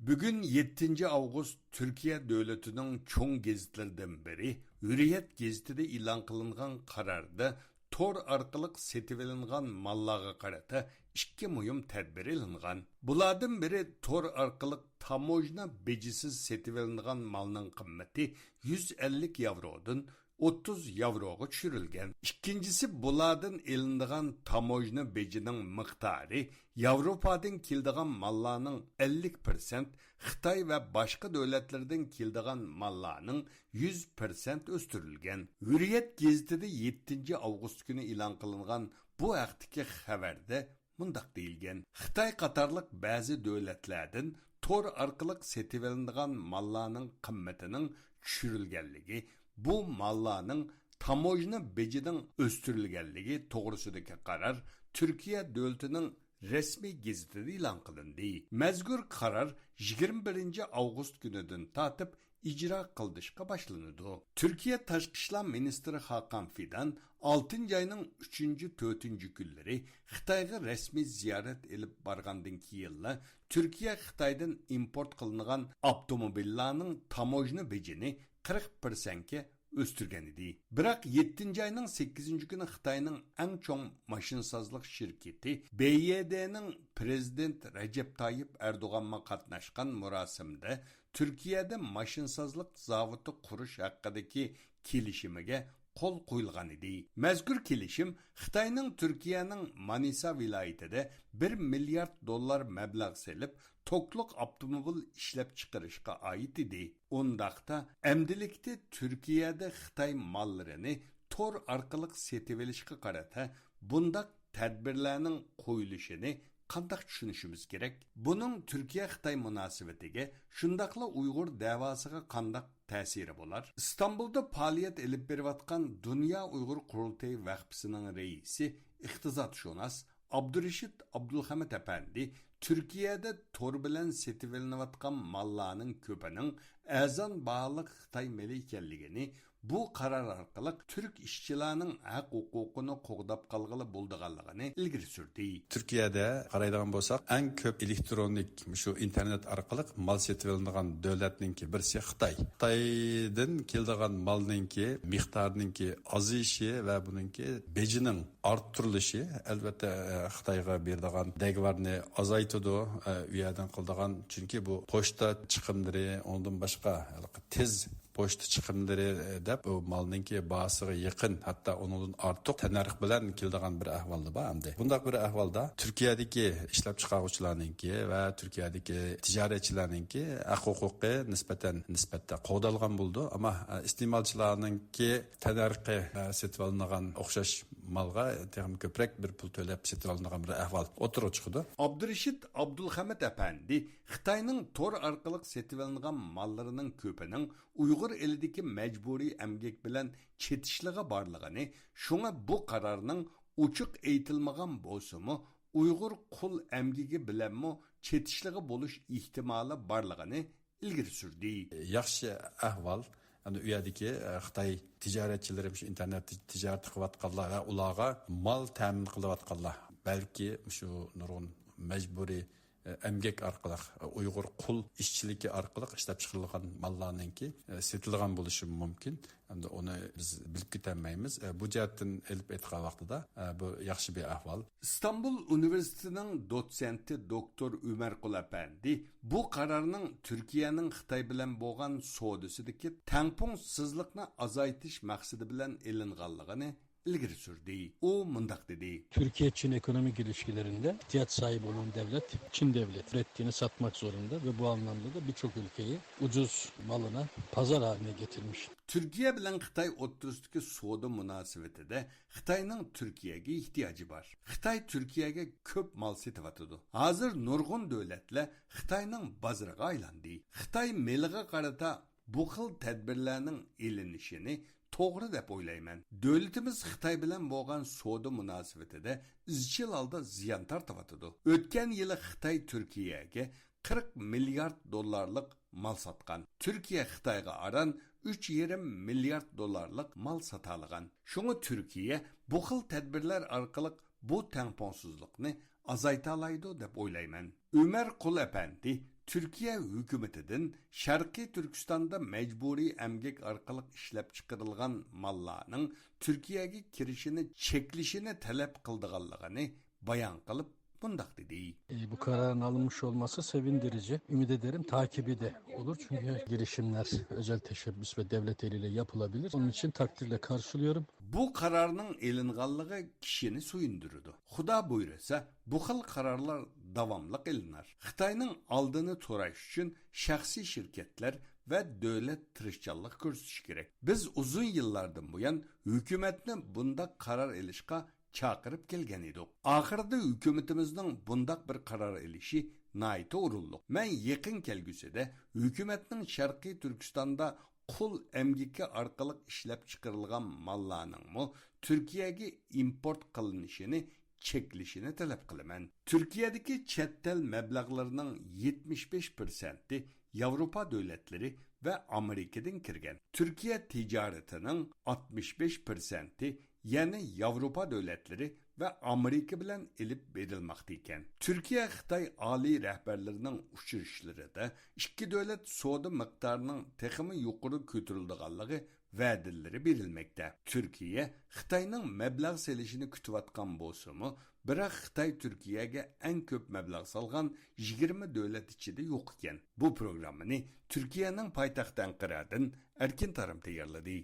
بۈگۈن يەتتىنچى ئاۋغۇست تۈركىيە دۆلىتىنىڭ چوڭ گېزىتلىرىدىن بىرى ھۆرىيەت گېزىتىدە ئېلان قىلىنغان قاراردا تور ئارقىلىق سېتىۋېلىنغان ماللارغا قارىتا ئىككى مۇھىم تەدبىر ئېلىنغان. بۇلاردىن بىرى تور ئارقىلىق تاموژنا بېجىسىز سېتىۋېلىنغان مالنىڭ قىممىتى يۈز ئەللىك ياۋرودىن ئوتتۇز ياۋروغا چۈشۈرۈلگەن. ئىككىنچىسى، بۇلاردىن ئېلىنىدىغان تاموژنا بېجىنىڭ مىقدارى ياۋروپادىن كېلىدىغان ماللارنىڭ ئەللىك پىرسەنت، خىتاي ۋە باشقا دۆلەتلەردىن كېلىدىغان ماللارنىڭ يۈز پىرسەنت ئۆستۈرۈلگەن. ھۆرىيەت گېزىتىدە يەتتىنچى ئاۋغۇست كۈنى ئېلان قىلىنغان بۇ ھەقتىكى خەۋەردە مۇنداق دېيىلگەن: خىتاي قاتارلىق بەزى دۆلەتلەردىن تور ئارقىلىق سېتىۋېلىنىدىغان ماللارنىڭ قىممىتىنىڭ چۈشۈرۈلگەنلىكى، بۇ ماللارنىڭ تاموژنا بېجىنىڭ ئۆستۈرۈلگەنلىكى توغرىسىدىكى قارار تۈركىيە دۆلىتىنىڭ رەسمىي گېزىتىدە ئېلان قىلىندى. مەزكۇر قارار يىگىرمە بىرىنچى ئاۋغۇست كۈنىدىن تارتىپ ئىجرا قىلىنىشقا باشلىنىدۇ. تۈركىيە تاشقى ئىشلار مىنىستىرى خاقان فىدان ئالتىنچى ئاينىڭ ئۈچىنچى، تۆتىنچى كۈنلىرى خىتايغا رەسمىي زىيارەت ئېلىپ بارغاندىن كېيىنلا، تۈركىيە خىتايدىن ئىمپورت قىلىنغان ئاپتوموبىللارنىڭ تاموژنا بېجىنى قىرىق پىرسەنتكە ئۆستۈرگەن ئىدى. بىراق، يەتتىنچى ئاينىڭ سەككىزىنچى كۈنى خىتاينىڭ ئەڭ چوڭ ماشىنىسازلىق شىركىتى بې يې دېنىڭ پىرېزىدېنت رەجەپ تايىپ ئەردوغانمۇ قاتناشقان مۇراسىمدا تۈركىيەدە ماشىنىسازلىق زاۋۇتى قۇرۇش ھەققىدىكى كېلىشىمىگە قول قويۇلغانىدى. مەزكۇر كېلىشىم خىتاينىڭ تۈركىيەنىڭ مانىسا ۋىلايىتىدە بىر مىليارد دوللار مەبلەغ سېلىپ، توكلۇق ئاپتوموبىل ئىشلەپچىقىرىشقا ئائىت ئىدى. ئۇنداقتا، ئەمدىلىكتە تۈركىيەدە خىتاي ماللىرىنى تور ئارقىلىق سېتىۋېلىشقا قارىتا بۇنداق تەدبىرلەرنىڭ قويۇلۇشىنى قانداق چۈشىنىشىمىز كېرەك؟ بۇنىڭ تۈركىيە-خىتاي مۇناسىۋىتىگە، شۇنداقلا ئۇيغۇر دەۋاسىغا قانداق تەسىرى بولار؟ ئىستانبۇلدا پائالىيەت ئېلىپ بېرىۋاتقان دۇنيا ئۇيغۇر قۇرۇلتىيى ۋەقپىسىنىڭ رەئىسى، ئىقتىسادشۇناس ئابدۇرېشىت ئابدۇلخەمىت ئەپەندى تۈركىيەدە تور بىلەن سېتىۋېلىنىۋاتقان ماللارنىڭ كۆپىنىڭ ئەرزان باھالىق خىتاي مېلى ئىكەنلىكىنى، بۇ قارار ئارقىلىق تۈرك ئىشچىلارنىڭ ھەق ھوقۇقىنى قوغداپ قالغىلى بولىدىغانلىقىنى ئىلگىرى سۈردى. تۈركىيەدە قارايدىغان بولساق، ئەڭ كۆپ ئېلېكترونىك، مۇشۇ ئىنتېرنېت ئارقىلىق مال سېتىۋېلىنىدىغان دۆلەتنىڭكى بىرسى خىتاي. خىتايدىن كېلىدىغان مالنىڭكى مىقدارىنىڭكى ئازىيىشى ۋە بۇنىڭكى بېجىنىڭ ئارتتۇرۇلۇشى، ئەلۋەتتە، خىتايغا بېرىدىغان دەگۋارنى ئازايتىدۇ، ئۇ يەردىن قىلىدىغان، چۈنكى بۇ پوچتا چىقىملىرى، ئۇنىڭدىن باشقا ھېلىقى تېز پوچتا چىقىملىرى، ئە، دەپ، بۇ مالنىڭكى باھاسىغا يېقىن، ھەتتا ئۇنىڭدىن ئارتۇق تەننەرخ بىلەن كېلىدىغان بىر ئەھۋالدا بار ئەمدى. بۇنداق بىر ئەھۋالدا تۈركىيەدىكى ئىشلەپچىقارغۇچىلارنىڭكى ۋە تۈركىيەدىكى تىجارەتچىلەرنىڭكى ھەق ھوقۇقى نىسبەتەن، نىسبەتتە قوغدالغان بولىدۇ. ئەمما، ئە، ئىستېمالچىلارنىڭكى تەننەرخى، ئە، سېتىۋالىنىدىغان ئوخشاش مالغا تېخىمۇ كۆپرەك بىر پۇل تۆلەپ سېتىۋالىنىدىغان بىر ئەھۋال ئوتتۇرىغا چىقىدۇ. ئابدۇرېشىت ئابدۇلخەمىت ئەپەندى خىتاينىڭ تور ئارقىلىق سېتىۋېلىنغان ماللىرىنىڭ كۆپىنىڭ ئۇيغۇر ئېلىدىكى مەجبۇرىي ئەمگەك بىلەن چېتىشلىقى بارلىقىنى، شۇڭا بۇ قارارنىڭ ئوچۇق ئېيتىلمىغان بولسىمۇ، ئۇيغۇر قۇل ئەمگىكى بىلەنمۇ چېتىشلىقى بولۇش ئېھتىمالى بارلىقىنى ئىلگىرى سۈردى. ياخشى ئەھۋال، ئەنە ئۇ يەردىكى، ئە، خىتاي تىجارەتچىلىرى، مۇشۇ ئىنتېرنېت تىجارىتى قىلىۋاتقانلار ۋە ئۇلارغا مال تەمىن قىلىۋاتقانلار، بەلكى مۇشۇ نۇرغۇن مەجبۇرىي ئەمگەك ئارقىلىق، ئۇيغۇر قۇل ئىشچىلىكى ئارقىلىق ئىشلەپچىقىرىلغان ماللارنىڭكى، سېتىلغان بولۇشى مۇمكىن. ئەمدى ئۇنى بىز بىلىپ كېتەلمەيمىز. بۇ جەھەتتىن ئېلىپ ئېيتقان ۋاقتىدا، بۇ ياخشى بىر ئەھۋال. ئىستانبۇل ئۇنىۋېرسىتېتىنىڭ دوتسېنتى دوكتور ئۆمەرقۇل ئەپەندى بۇ قارارنىڭ تۈركىيەنىڭ خىتاي بىلەن بولغان سودىسىدىكى تەڭپۇڭسىزلىقنى ئازايتىش مەقسىتى بىلەن ئېلىنغانلىقىنى ئىلگىرى سۈردى. ئۇ مۇنداق دېدى. Türkiye-Çin ekonomik ilişkilerinde ihtiyaç sahibi olan devlet Çin devleti. Ürettiğini satmak zorunda ve bu anlamda da birçok ülkeyi ucuz malına pazar haline getirmiş. تۈركىيە بىلەن خىتاي ئوتتۇرىسىدىكى سودا مۇناسىۋىتىدە خىتاينىڭ تۈركىيەگە ئېھتىياجى بار. خىتاي تۈركىيەگە كۆپ مال سېتىۋاتىدۇ. ھازىر نۇرغۇن دۆلەتلەر خىتاينىڭ بازىرىغا ئايلاندى. خىتاي مېلىغا قارىتا بۇ خىل تەدبىرلەرنىڭ ئېلىنىشىنى توغرا دەپ ئويلايمەن. دۆلىتىمىز خىتاي بىلەن بولغان سودا مۇناسىۋىتىدە ئىزچىل ھالدا زىيان تارتىۋاتىدۇ. ئۆتكەن يىلى خىتاي تۈركىيەگە قىرىق مىليارد دوللارلىق مال ساتقان. تۈركىيە خىتايغا ئاران ئۈچ يېرىم مىليارد دوللارلىق مال ساتالىغان. شۇڭا تۈركىيە بۇ خىل تەدبىرلەر ئارقىلىق بۇ تەڭپۇڭسىزلىقنى ئازايتالايدۇ دەپ ئويلايمەن. ئۆمەر قۇل ئەپەندى تۈركىيە ھۆكۈمىتىدىن شەرقىي تۈركىستاندا مەجبۇرىي ئەمگەك ئارقىلىق ئىشلەپچىقىرىلغان ماللارنىڭ تۈركىيەگە كىرىشىنى چەكلىشىنى تەلەپ قىلىدىغانلىقىنى بايان قىلىپ، مۇنداق دېدى. E, bu kararın alınmış olması sevindirici. Ümit ederim takibi de olur. Çünkü girişimler özel teşebbüs ve devlet eliyle yapılabilir. Onun için takdirle karşılıyorum. بۇ قارارنىڭ ئېلىنغانلىقى كىشىنى سۆيۈندۈرىدۇ. خۇدا بۇيرۇسا، بۇ خىل قارارلار داۋاملىق ئېلىنار. خىتاينىڭ ئالدىنى توراش ئۈچۈن شەخسىي شىركەتلەر ۋە دۆلەت تىرىشچانلىق كۆرسىتىشى كېرەك. بىز ئۇزۇن يىللاردىن بۇيان ھۆكۈمەتنى بۇنداق قارار ئېلىشقا چاقىرىپ كەلگەن ئىدۇق. ئاخىرىدا ھۆكۈمىتىمىزنىڭ بۇنداق بىر قارار ئېلىشى ناھايىتى ئورۇنلۇق. مەن يېقىن كەلگۈسىدە ھۆكۈمەتنىڭ شەرقىي تۈركىستاندا قۇل ئەمگىكى ئارقىلىق ئىشلەپچىقىرىلغان ماللارنىڭمۇ تۈركىيەگە ئىمپورت قىلىنىشىنى چەكلىشىنى تەلەپ قىلىمەن. تۈركىيەدىكى چەت ئەل مەبلەغلىرىنىڭ يەتمىش بەش پىرسەنتى ياۋروپا دۆلەتلىرى ۋە ئامېرىكىدىن كىرگەن. تۈركىيە تىجارىتىنىڭ ئاتمىش بەش پىرسەنتى يەنە ياۋروپا دۆلەتلىرى ۋە ئامېرىكا بىلەن ئېلىپ بېرىلماقتا ئىكەن. تۈركىيە خىتاي ئالىي رەھبەرلىرىنىڭ ئۇچرىشىشلىرىدا ئىككى دۆلەت سودا مىقدارىنىڭ تېخىمۇ يۇقىرى كۆتۈرۈلىدىغانلىقى ۋەدىلىرى بېرىلمەكتە. تۈركىيە خىتاينىڭ مەبلەغ سېلىشىنى كۈتۈۋاتقان بولسىمۇ، بىراق خىتاي تۈركىيەگە ئەڭ كۆپ مەبلەغ سالغان يىگىرمە دۆلەت ئىچىدە يوق ئىكەن. بۇ پروگراممىنى تۈركىيەنىڭ پايتەختى ئەنقەرەدىن ئەركىن تارىم تەييارلىدى.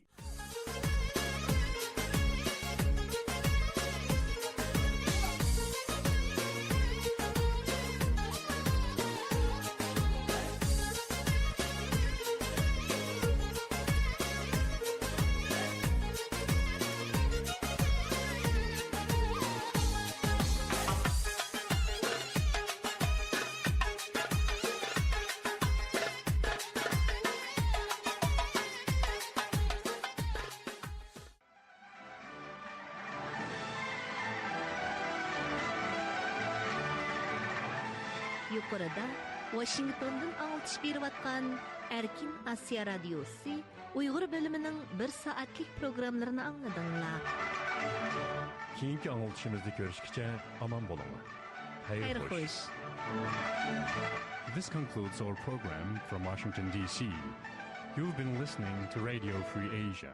يۇقىرىدا ۋاشىنگتوندىن ئاڭلىتىش بېرىۋاتقان ئەركىن ئاسىيا رادىيوسى ئۇيغۇر بۆلۈمىنىڭ بىر سائەتلىك پروگراممىلىرىنى ئاڭلىدىڭلار. كېيىنكى ئاڭلىتىشىمىزدا كۆرۈشكىچە ئامان بولۇڭلار. خەير خوش. This concludes our program from Washington, D C. You've been listening to Radio Free Asia.